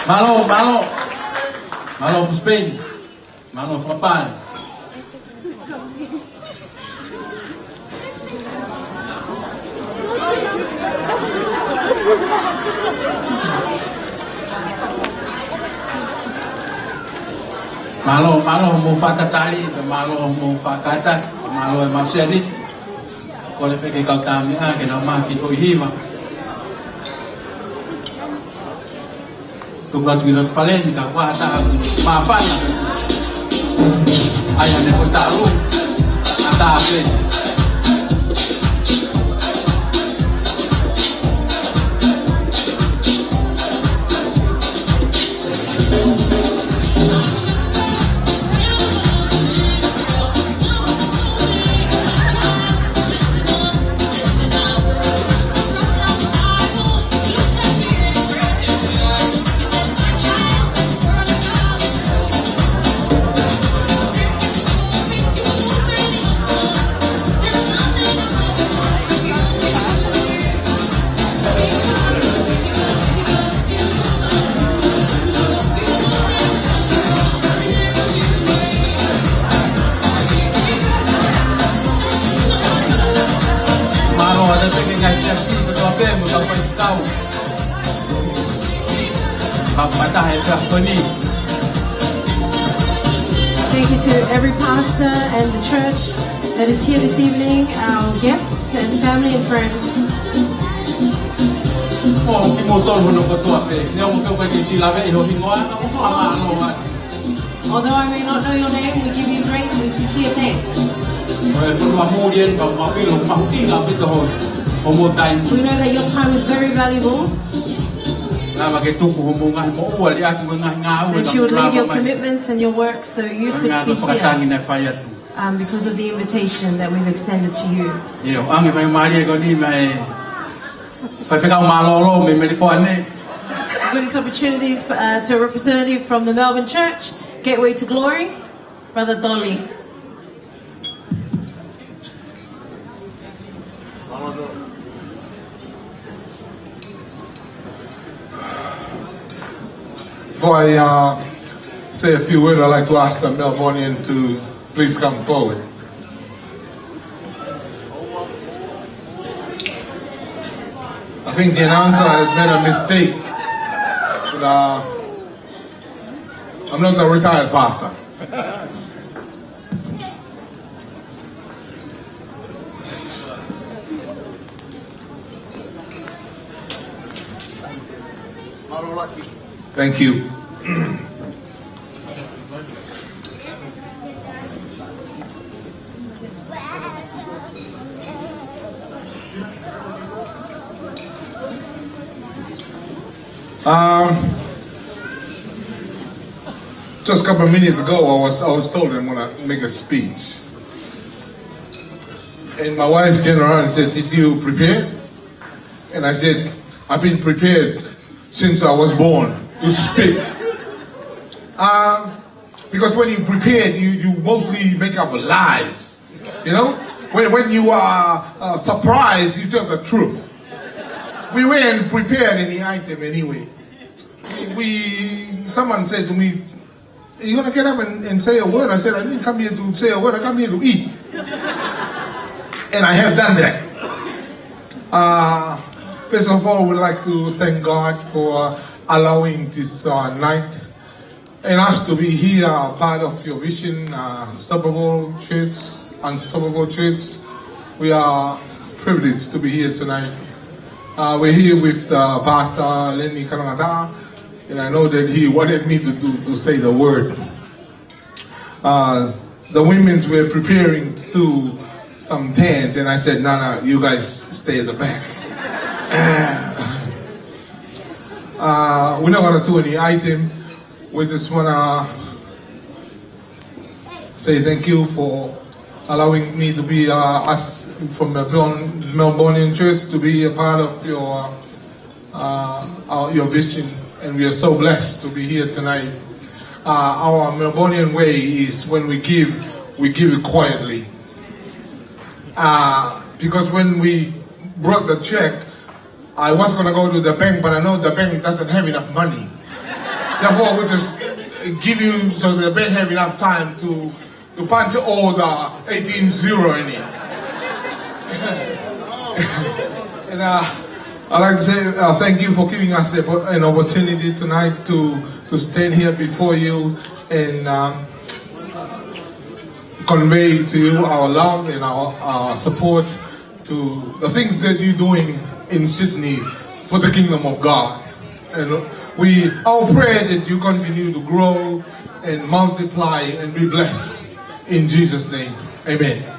Mālō, mālō. Mālō, Brisbane. Mālō, fakapale. Mālō, mālō, mou fakatatali, mālō, mou fakakata, mālō e masiani. Kole pē ke kau tā meʻa, ke nau maha ki foʻi hiva. Tuku atu ki loto fale ni ka kuo ʻatā māfana. ʻAi ane ko talu. ʻAtā pē. Mālō ʻaupito ki he ngaahi siasi kotoa pē mo e kau faifekau. Ka mata he ka ko eni. Thank you to every pastor and the church that is here this evening, our guests and family and friends. ʻO kimoutolu hono kotoa pē, neongo pe ʻoku ʻikai ke u sio lave ʻi ho hingoa, ka ʻoku fakamālō atu. Although I may not know your name, we give you great and sincere thanks. Ko e fonua muli eni, ka ʻoku mahuʻinga ʻaupito hoʻomou taimi. We know that your time is very valuable. Lava ke tuku hoʻomou ngaahi moʻua, liʻaki mo e ngaahi ngāue. That you would leave your commitments and your work so you could be here. Ko e ngaahi fakatangi naʻe fai atu. Um, because of the invitation that we've extended to you. ʻIo, ʻoange mai mālie ko eni mei he faifekau mālōlō mei Melipoane. I've got this opportunity, uh, to a representative from the Melbourne Church, Gateway to Glory, Brother Dolly. Before I, uh, say a few words, I'd like to ask the Melbourneian to please come forward. I think the announcer has made a mistake. But, uh, I'm not a retired pastor. Thank you. Um, just a couple of minutes ago, I was, I was told I'm gonna make a speech. And my wife turned around and said, "Did you prepare?" And I said, "I've been prepared since I was born to speak." Um, because when you prepared, you, you mostly make up lies. You know, when, when you are, uh, surprised, you tell the truth. We weren't prepared any item anyway. We, someone said to me, "You gonna get up and, and say a word?" I said, "I didn't come here to say a word. I come here to eat." And I have done that. Uh, first of all, we'd like to thank God for allowing this, uh, night and us to be here, part of your vision, uh, Unstoppable Church, Unstoppable Church. We are privileged to be here tonight. Uh, we're here with, uh, Pastor Lenny Kanangata, and I know that he wanted me to, to, to say the word. Uh, the women's were preparing to some tents, and I said, "No, no, you guys stay at the back." Uh, we're not gonna do any item. We just wanna say thank you for allowing me to be, uh, us from the Melbourne, Melbourneian Church to be a part of your, uh, our, your vision, and we are so blessed to be here tonight. Uh, our Melbourneian way is when we give, we give it quietly. Uh, because when we brought the check, I was gonna go to the bank, but I know the bank doesn't have enough money. Therefore, we'll just give you so the band have enough time to, to punch all the eighteen zero in it. And uh, I'd like to say uh, thank you for giving us the, an opportunity tonight to, to stand here before you and um, convey to you our love and our, our support to the things that you're doing in Sydney for the kingdom of God. And we, our prayer that you continue to grow and multiply and be blessed in Jesus' name. Amen.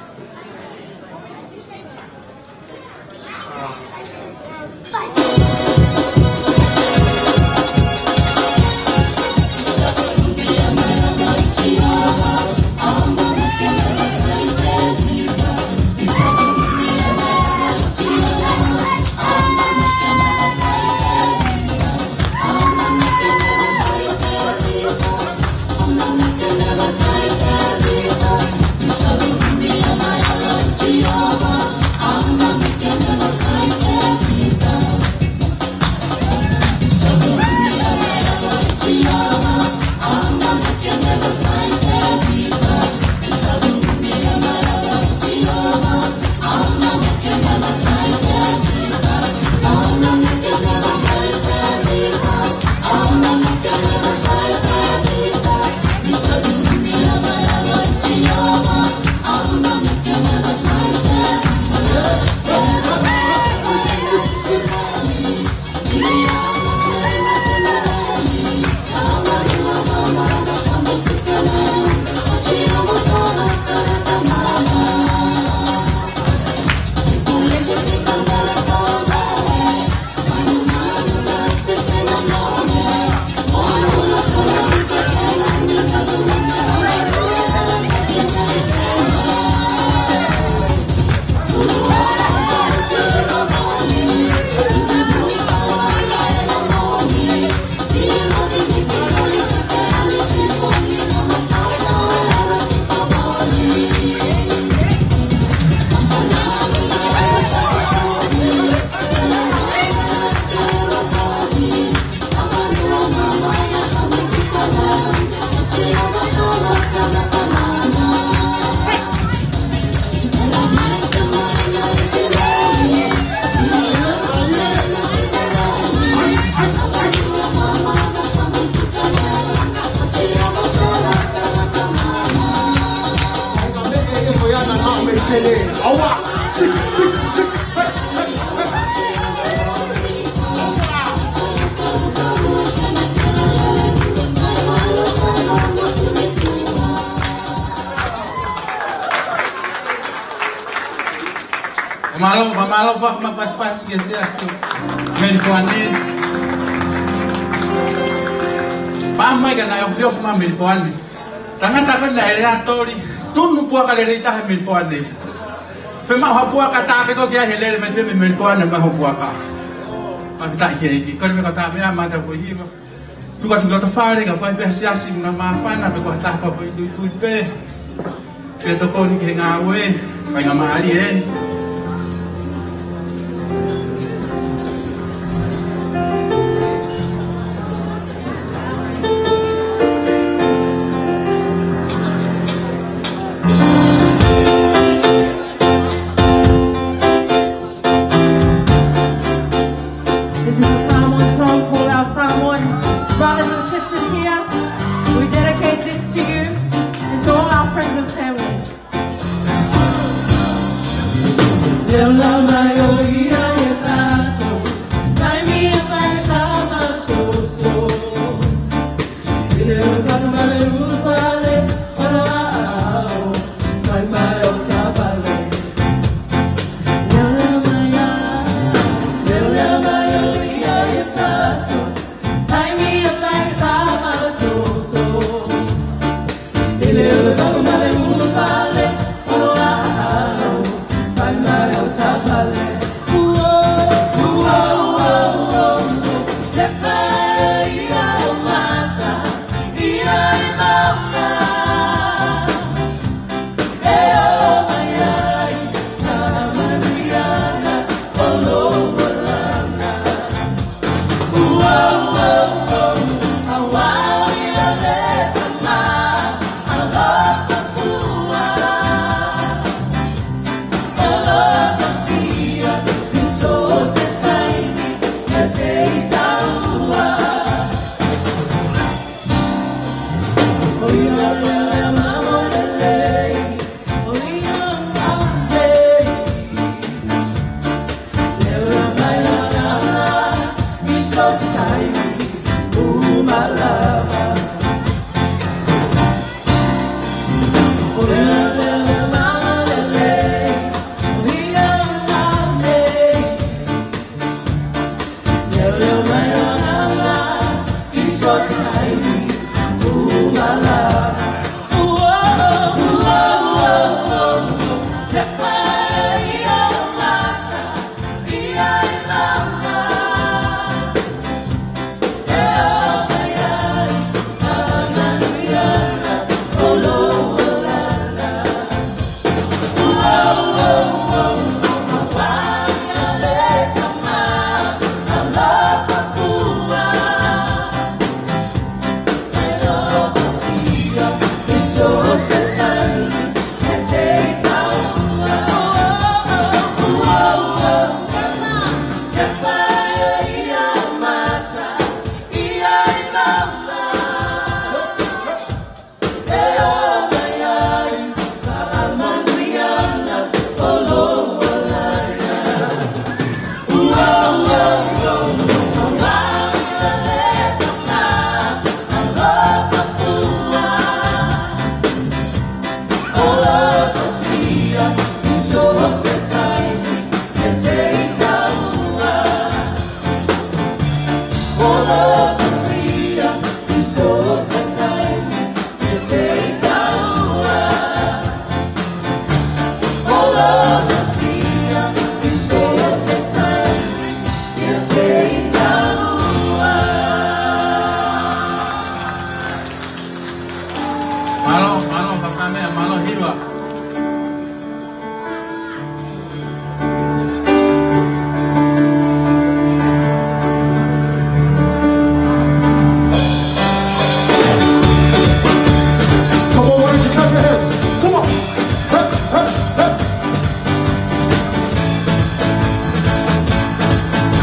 Mālō, mālō, fakamālō, fakamālō, kia Siasi Melipoane. Pā mai ka naʻe ofiofi mai Melipoane. Tangata ko ē naʻe lea toli, tunu puaka lelei taha Melipoane. Fiemaʻu ha puaka tā pē ko ē ki ai he lele mai pē mei Melipoane mai ho puaka. Mālō taʻi ki ai ki, kole me ka tā pē a mata fo hiva. Tuka tuka ta fale ka pai pē Siasi muna māfana pe ko ha taha fai tuitui pē. Pea tokoni ki he ngāue, faingamālie eni. This is a Samoan song for our Samoan brothers and sisters here. We dedicate this to you and to all our friends and family.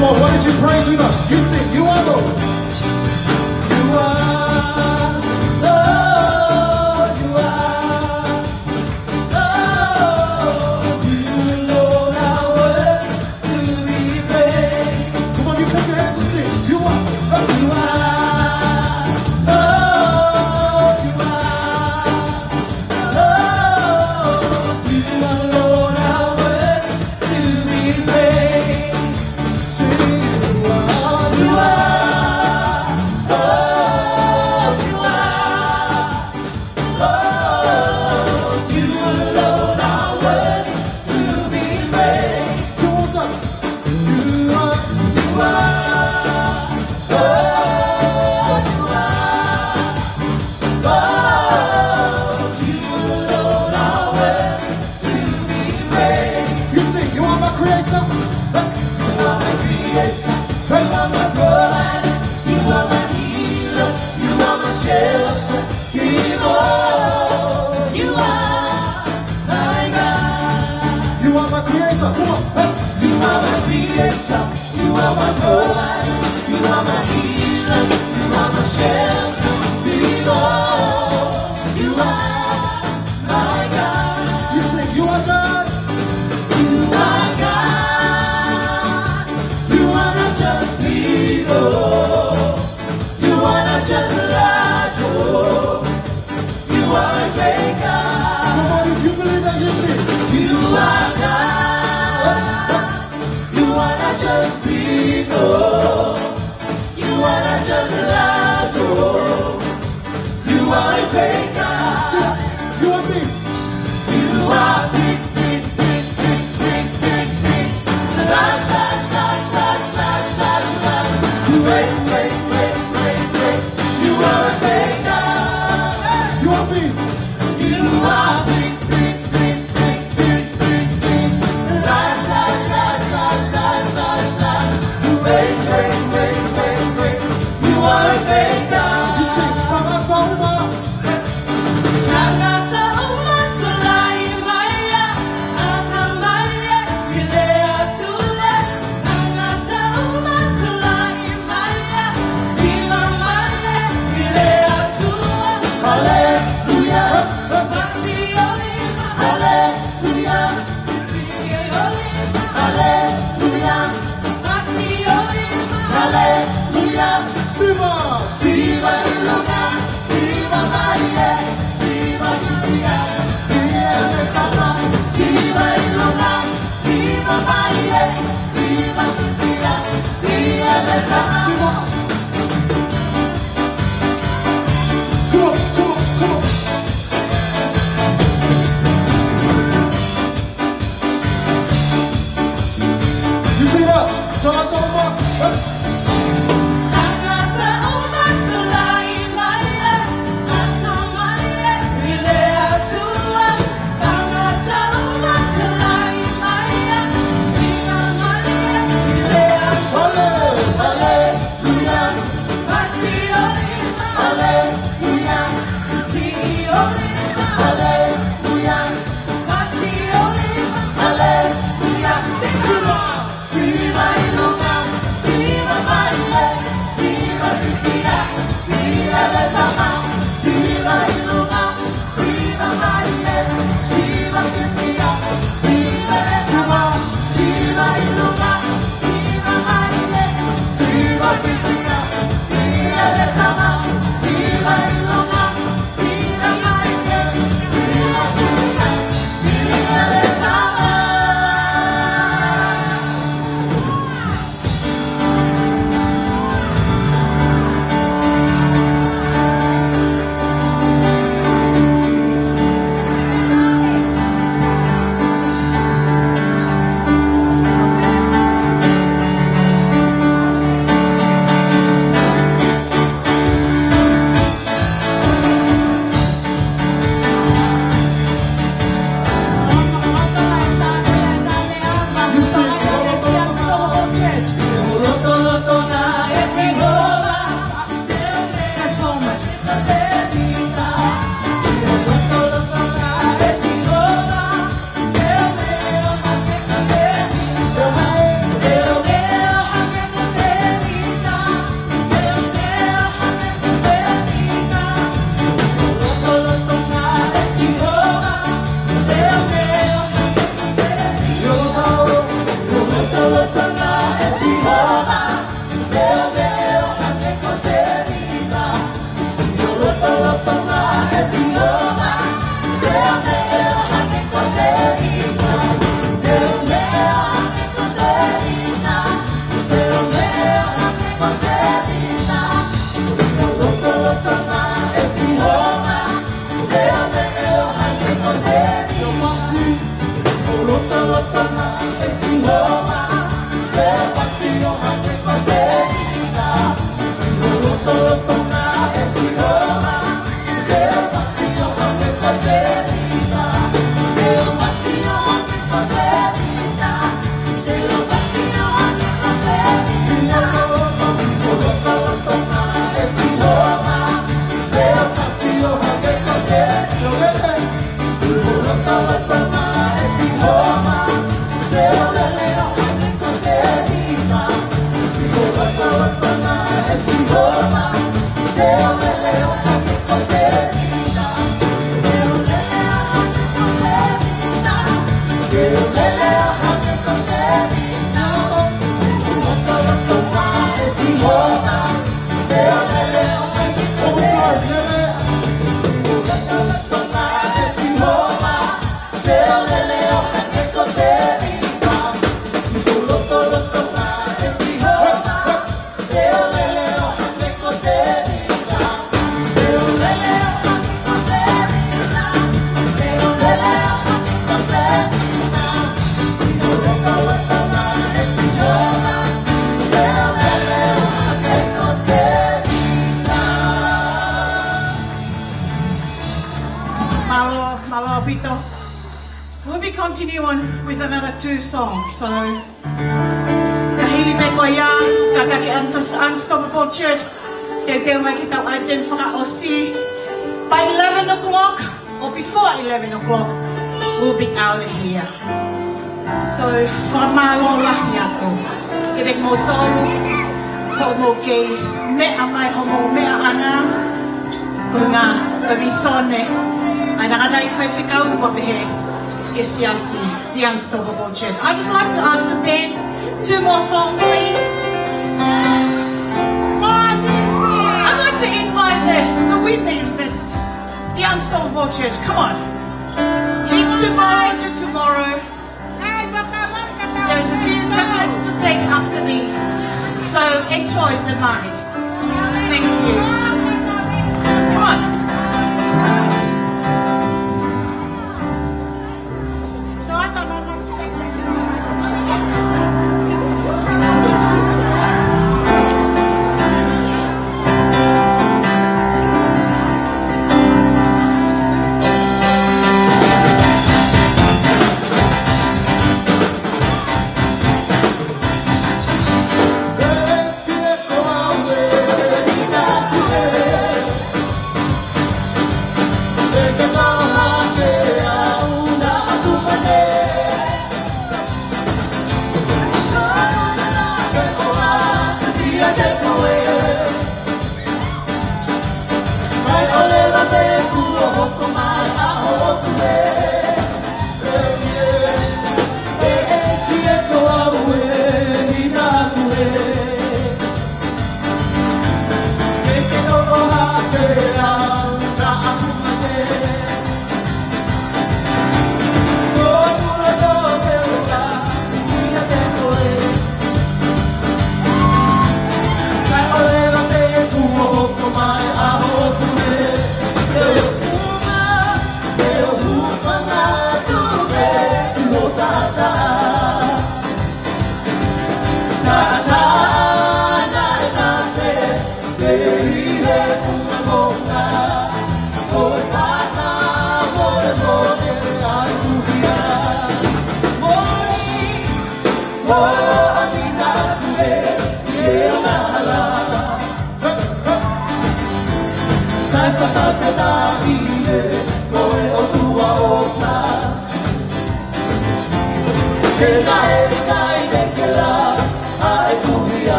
Well, why don't you praise with us? You sing, "You are Lord." You are Lord, you are Lord. You alone are worthy to be praised. Come on, you put your hands and sing. You are Lord. You are Lord, you are Lord. You alone are worthy to be praised. Sing, "You are, you are, Lord, you are, Lord, you alone are worthy to be praised." Two more times. "You are, you are, Lord, you are, Lord, you alone are worthy to be praised." You sing, "You are my creator." You are my creator. You are my provider. You are my healer. You are my shelter. King of all, you are my God. You are my creator. Come on. Hey. You are my creator. You are my provider. You are my healer. You are my shelter. King of all, you are my God. You sing, "You are God." You are God. You are not just big, oh. You are not just large, oh. You are a great God. Come on, if you believe that, you sing. You are God. You are not just big, oh. You are not just large, oh. You are a great God. Sing. You are big. You are big, big, big, big, big, big, big. Large, large, large, large, large, large, large. Great, great, great, great, great. You are a great God. You are big. You are big, big, big, big, big, big, big. Large, large, large, large, large, large. Great, great, great, great, great. You are a great God. You sing, "Tangata uma." Tangata uma, tulaʻi mai ia, ʻatamai ia, ʻi he ʻOtua. Tangata uma, tulaʻi mai ia, siva mai ia, ʻi he ʻOtua. Haleluia. Mati ʻo lima. Haleluia. Mati ʻo lima. Haleluia. Mati ʻo lima. Haleluia. Siva. Siva ʻi luna. Siva mai ē. Siva ʻi luna. Ia le kama. Siva ʻi luna. Siva mai ē. Siva ʻi luna. Ia le kama. Siva. Come on, come on, come on. You sing it out. Tangata uma. Hey. Tangata uma, tulaʻi mai ē, ʻatamai ē, ʻi he ʻOtua. Tangata uma, tulaʻi mai ē, siva mai ē, ʻi he ʻOtua. Hale, hale. Haleluia. Mati ʻo lima. Haleluia. Siva ʻo lima. Haleluia. Mati ʻo lima. Haleluia. Siva. Siva ʻi luna. Siva mai ē. Mālō, mālō ʻaupito. We'll be continuing on with another two songs. So, ka hili pē ko ia, kātaki Unstoppable Church, teuteu mai ki heʻetau item fakaʻosi. By eleven o'clock, or before eleven o'clock, we'll be out of here. So, fakamālō lahi atu kiate kimoutolu, hoʻomou kei meʻa mai, hoʻomou meʻaʻanga, ko e ngaahi vīsone ʻa e tangataʻi faifekau, pea pehē ki he siasi, the Unstoppable Church. I'd just like to ask the band two more songs, please. I'd like to invite the, the women's and the Unstoppable Church. Come on. Leave tomorrow to tomorrow. There's a few chocolates to take after this. So enjoy the night. Thank you. Come on.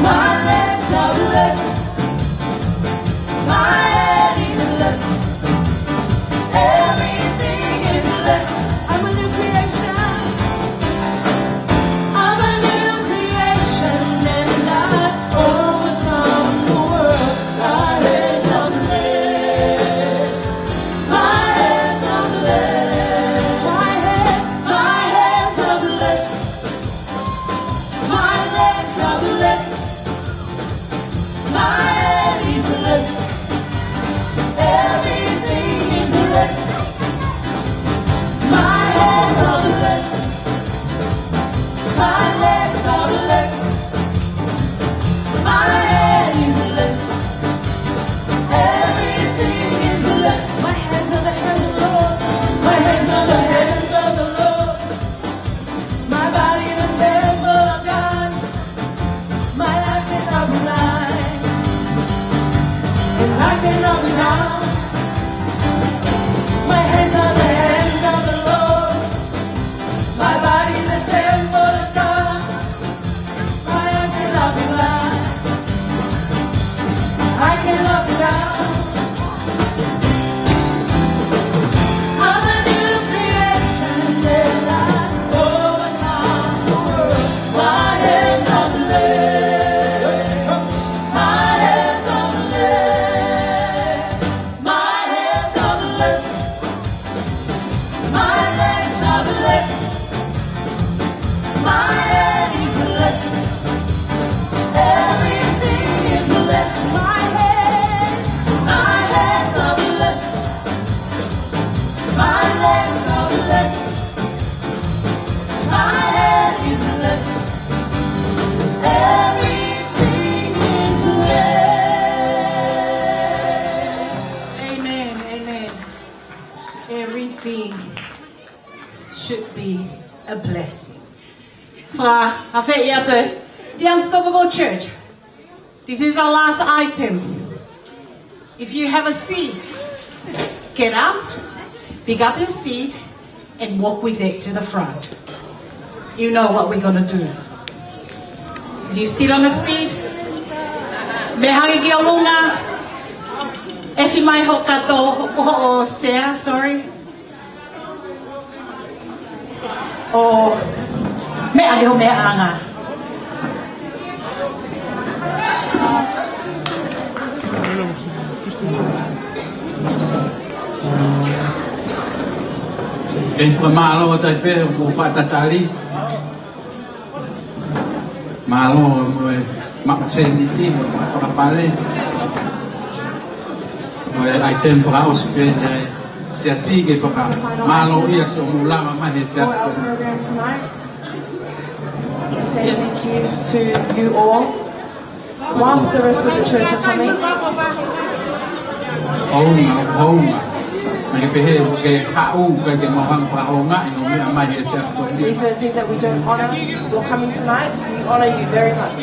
My legs are blessed. My head is blessed. Everything is blessed. I'm a new creation. I'm a new creation and I overcome the world. My legs are blessed. My legs are blessed. My head, my legs are blessed. My legs are blessed. My head is blessed. Everything is blessed. My hands are blessed. My legs are blessed. My head is blessed. Everything is blessed. My hands are the hands of the Lord. My hands are the hands of the Lord. My body the temple of God. My life cannot be lied. And I cannot be down. My hands are the hands of the Lord. My body the temple of God. My life cannot be lied. I cannot be down. I'm a new creation and I overcome the world. My hands are blessed. My hands are blessed. My hands are blessed. My legs are blessed. My head is blessed. Everything is blessed. My head, my hands are blessed. My legs are blessed. My head is blessed. Everything is blessed. Amen, amen. Everything should be a blessing. Fa, a fe ia te, the Unstoppable Church. This is our last item. If you have a seat, get up, pick up your seat, and walk with it to the front. You know what we're gonna do. If you sit on the seat, mea hake ki ʻolunga, ʻefi mai ho kato, ho, ho, ho sea, sorry. ʻO meʻa ki ho meʻaʻanga. Kei fakamālō atu ai pē hoʻomou fakatatali. Mālō mo e maʻu sēniti mo e fakapale. Mo e ʻaiteni fakaʻosi pē ʻa e siasi ke fakamālō ia siʻomou lava mai he efiafi ko eni. Just thank you to you all. Whilst the rest of the church are coming. Hounga, hounga. Naʻe pehē ke haʻu, ʻikai ke mau hanga fakahoungaʻi hoʻo meʻa mai he efiafi ko eni. These are the things that we don't honor. You're coming tonight. We honor you very much.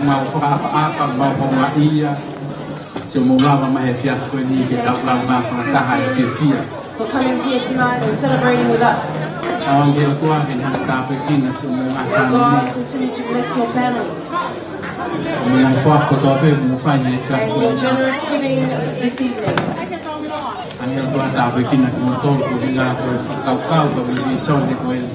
Mau fakaʻapaʻapa, mau houngaʻia. Siʻomou lava mai he efiafi ko eni ke tau lava fakataha he fiefia. For coming here tonight and celebrating with us. Tauange ʻOtua ke ne hanga ʻo tāpuekina siʻomou ngaahi fāmili. May God continue to bless your families. Mo e ngaahi foaki kotoa pē ʻoku mou fai he efiafi ko eni. And your generous giving this evening. Tauange ʻOtua ke tāpuekina kimoutolu koeʻuhi ko e fakakaukau mo e vīsone ko eni.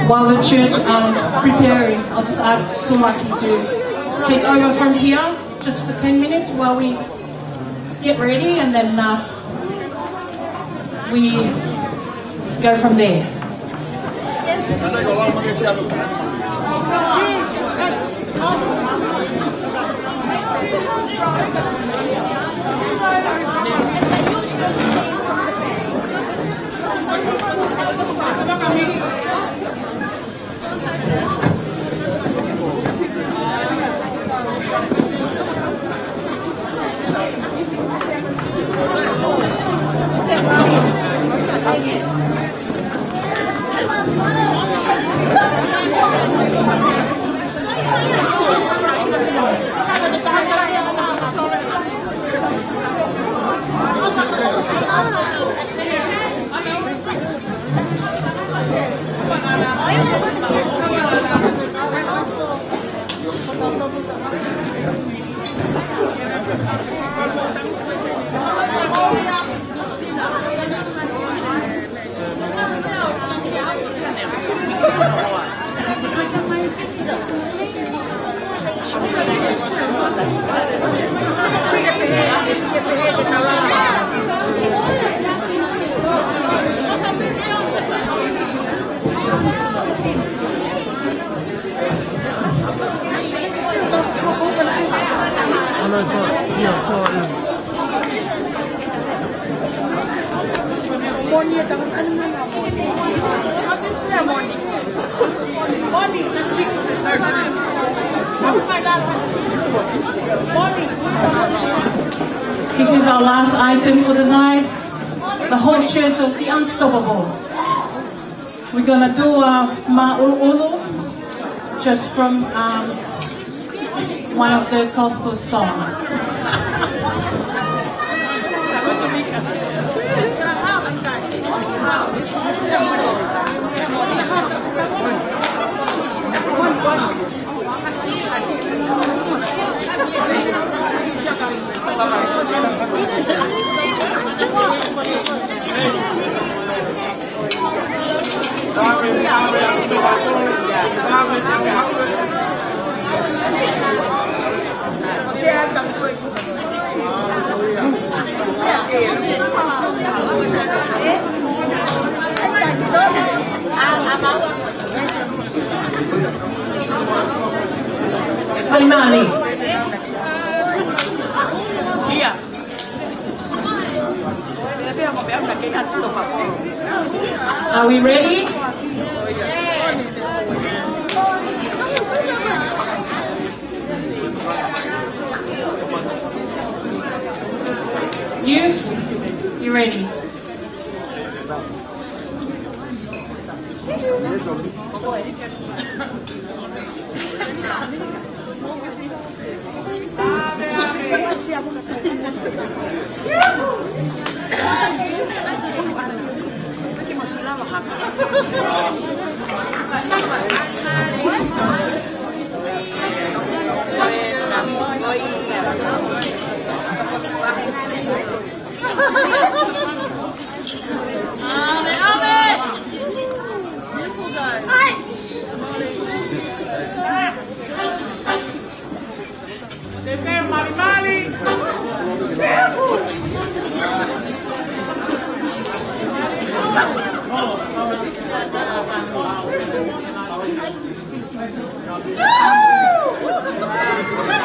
While the church are preparing, I'll just ask Sumaki to take over from here just for ten minutes while we get ready, and then, uh, we go from there. This is our last item for the night, the whole church of the Unstoppable. We're gonna do a māʻuluʻulu just from, um, one of the gospel songs. Hai, Mali. Ia. Are we ready? Youth, you ready?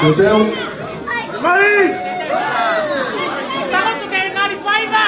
Hotel. Mali! Takoto ke ngari faiva!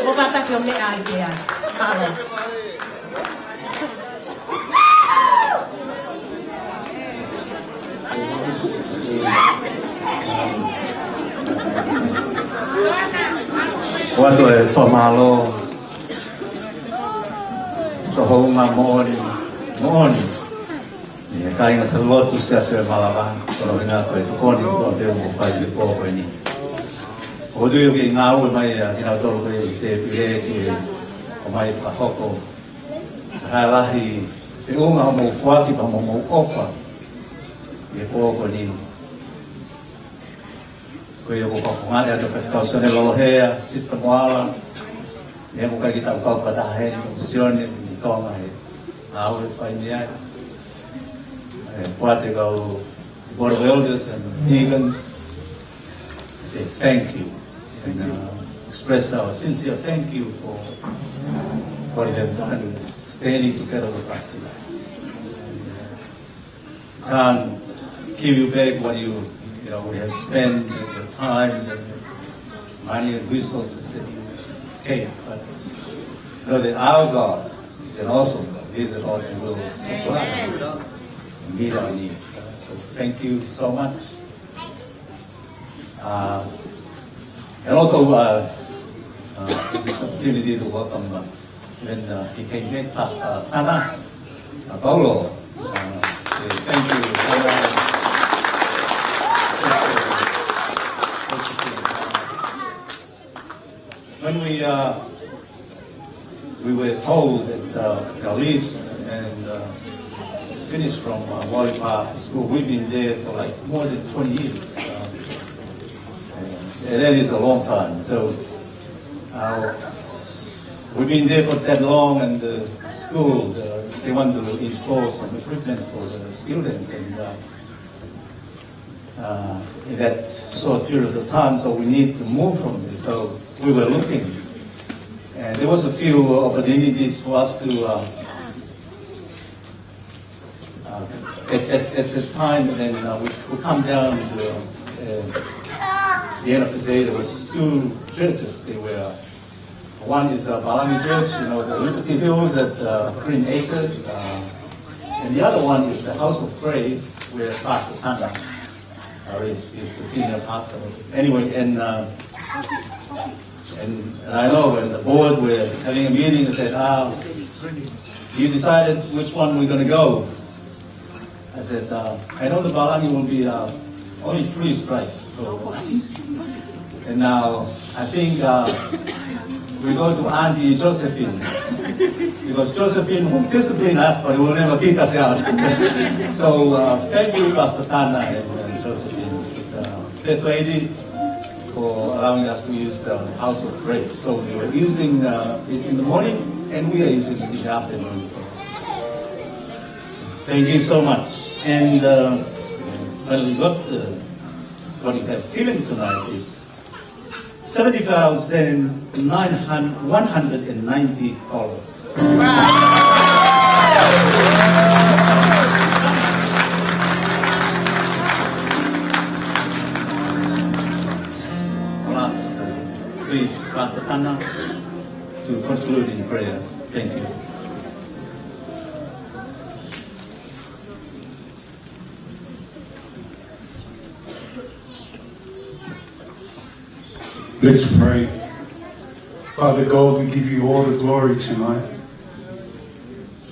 Mo kātaki ʻo meʻa ai pē ai. Mālō. ʻOatu e fakamālō ki he tokoua moʻoni, moʻoni. ʻI he kāinga Sālotu Siasi ʻo e Malava, ko hono ʻuhinga ko e tokoni kotoa pē ʻoku fai he pō ko eni. ʻOku ou tui ʻoku kei ngāue mai ʻa kinautolu ko e tēpile ki he ʻomai fakahoko. Kae lahi feʻunga hoʻomou foaki pea mo hoʻomou ʻofa ʻi he pō ko eni. Ko ia ʻoku ou fakafofongaʻi atu e faifekau Sione Lolohea, Sister Moala, ne mo kai ki tau kau fakataha heni mo Sione, ni Tonga he ngāue ʻoku fai mei ai. E poate kau Board of Elders and deacons, say thank you and, uh, express our sincere thank you for what you have done, standing together with us tonight. And, uh, can't give you back what you, you know, we have spent, the times and money and resources that you gave, but know that our God is an awesome God. He is the Lord who will supply and meet our needs. Uh, so thank you so much. Uh, and also, uh, uh, this opportunity to welcome, uh, when, uh, he came back, Pastor Tana, uh, Paulo. Uh, say thank you, Tana. When we, uh, we were told that, uh, our list and, uh, finished from, uh, Waluipa School, we've been there for, like, more than twenty years. Uh, and that is a long time. So, uh, we've been there for that long, and the school, uh, they want to install some equipment for the students, and, uh, uh, in that short period of time, so we need to move from this. So we were looking, and there was a few opportunities for us to, uh, uh, at, at, at the time, and then, uh, we, we come down to, uh, the end of the day, there was two churches. They were One is, uh, Palani Church, you know, the Liberty Hills at, uh, Green Acres. Uh, and the other one is the House of Praise, where Pastor Tana, uh, is, is the senior pastor. Anyway, and, uh, and, and I know when the board were having a meeting, they said, "Ah, you decided which one we're gonna go." I said, uh, "I know the Palani will be, uh, only three strikes." So, and now, I think, uh, we go to Auntie Josephine, because Josephine will discipline us, but will never kick us out. So, uh, thank you, Pastor Tana and, and Josephine, Sister First Lady, for allowing us to use the House of Praise. So they were using, uh, it in the morning, and we are using it in the afternoon. Thank you so much. And, uh, well, what, uh, what you have given tonight is seventy thousand nine hundred, one hundred and ninety dollars. I'll ask, uh, please, Pastor Tana to conclude in prayer. Thank you. Let's pray. Father God, we give you all the glory tonight,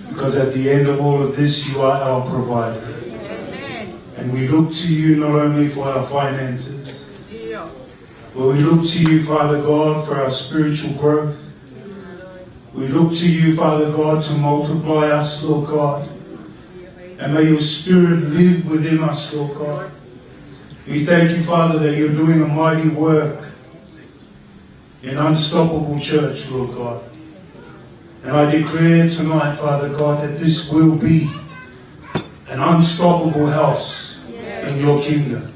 because at the end of all of this, you are our provider. And we look to you not only for our finances, but we look to you, Father God, for our spiritual growth. We look to you, Father God, to multiply us, Lord God. And may your spirit live within us, Lord God. We thank you, Father, that you're doing a mighty work in Unstoppable Church, Lord God. And I declare tonight, Father God, that this will be an unstoppable house in your kingdom.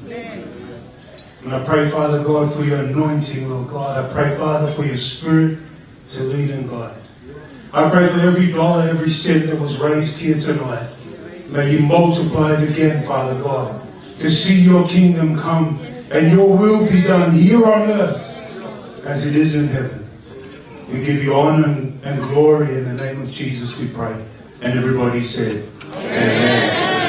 And I pray, Father God, for your anointing, Lord God. I pray, Father, for your spirit to lead and guide. I pray for every dollar, every cent that was raised here tonight. May you multiply it again, Father God, to see your kingdom come and your will be done here on earth as it is in heaven. We give you honor and, and glory in the name of Jesus, we pray. And everybody said, Amen.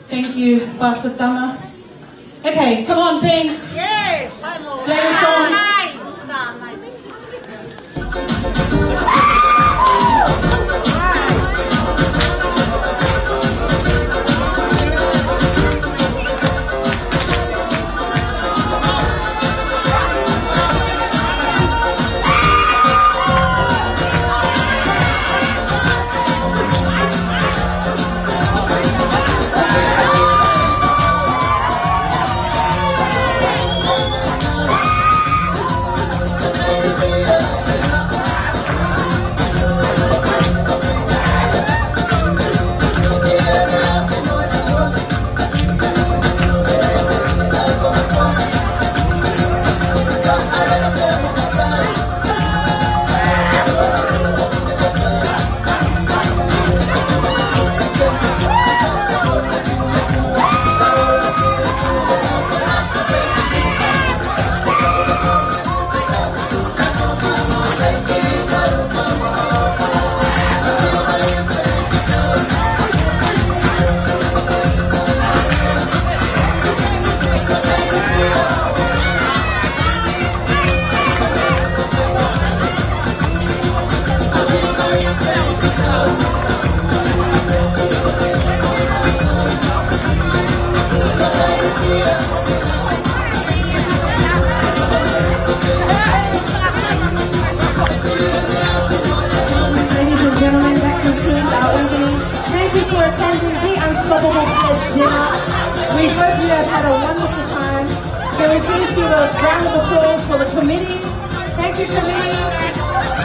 Thank you, Pastor Tana. Okay, come on, band. Yes. Play the song. Ladies and gentlemen, that concludes our evening. Thank you for attending the Unstoppable Pledge Dinner. We hope you have had a wonderful time. Can we please give a round of applause for the committee? Thank you, committee.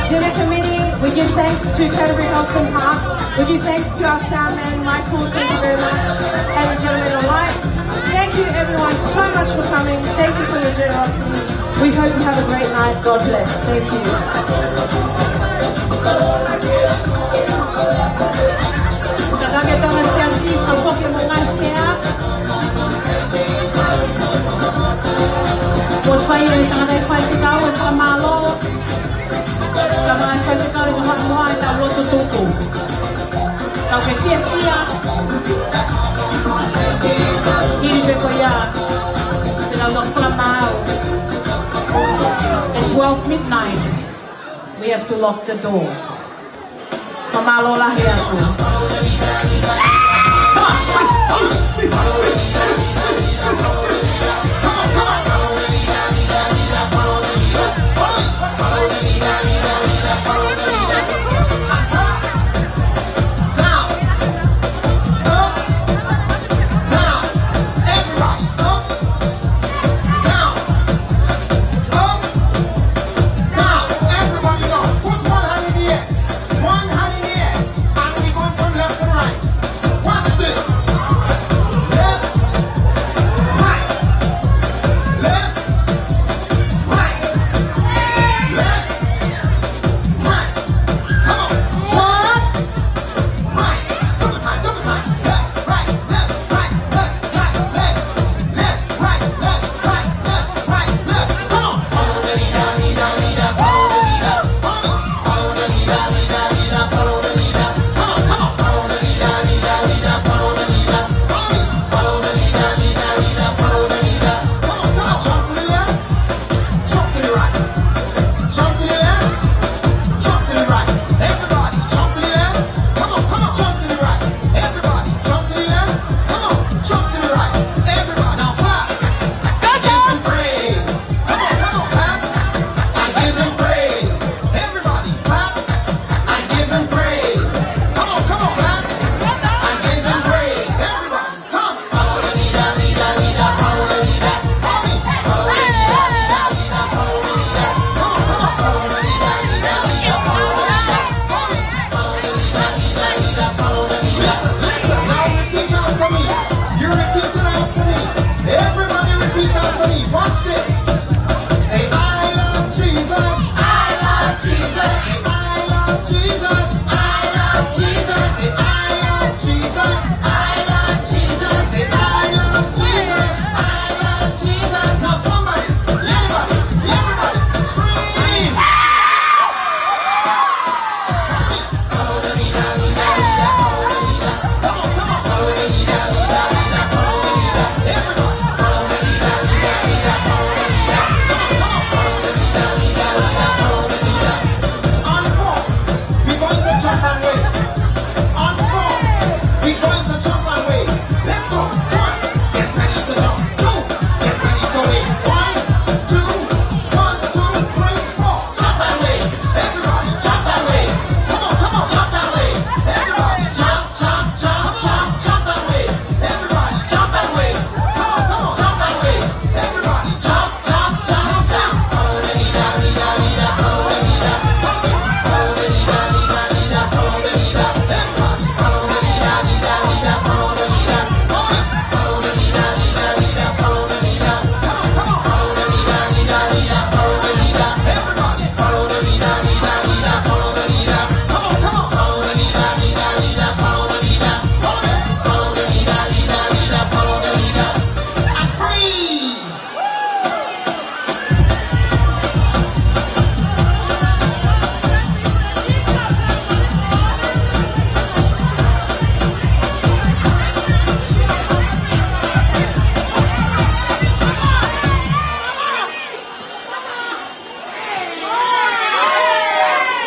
Dinner committee, we give thanks to Canterbury Helston Park. We give thanks to our sound man, Michael. Thank you very much. And the gentleman on lights. Thank you, everyone, so much for coming. Thank you for your generosity. We hope you have a great night. God bless. Thank you. Tatake tama siasi, fakafoki mo ngai sea. Kuo fai e tangataʻi faifekau e fakamālō. Tangataʻi faifekau e fakamālō e tau lotu tuku. Tau ke fiefia. Hili pē ko ia. Te tau lotu fakamaau. At twelve midnight, we have to lock the door. Fakamālō lahi atu.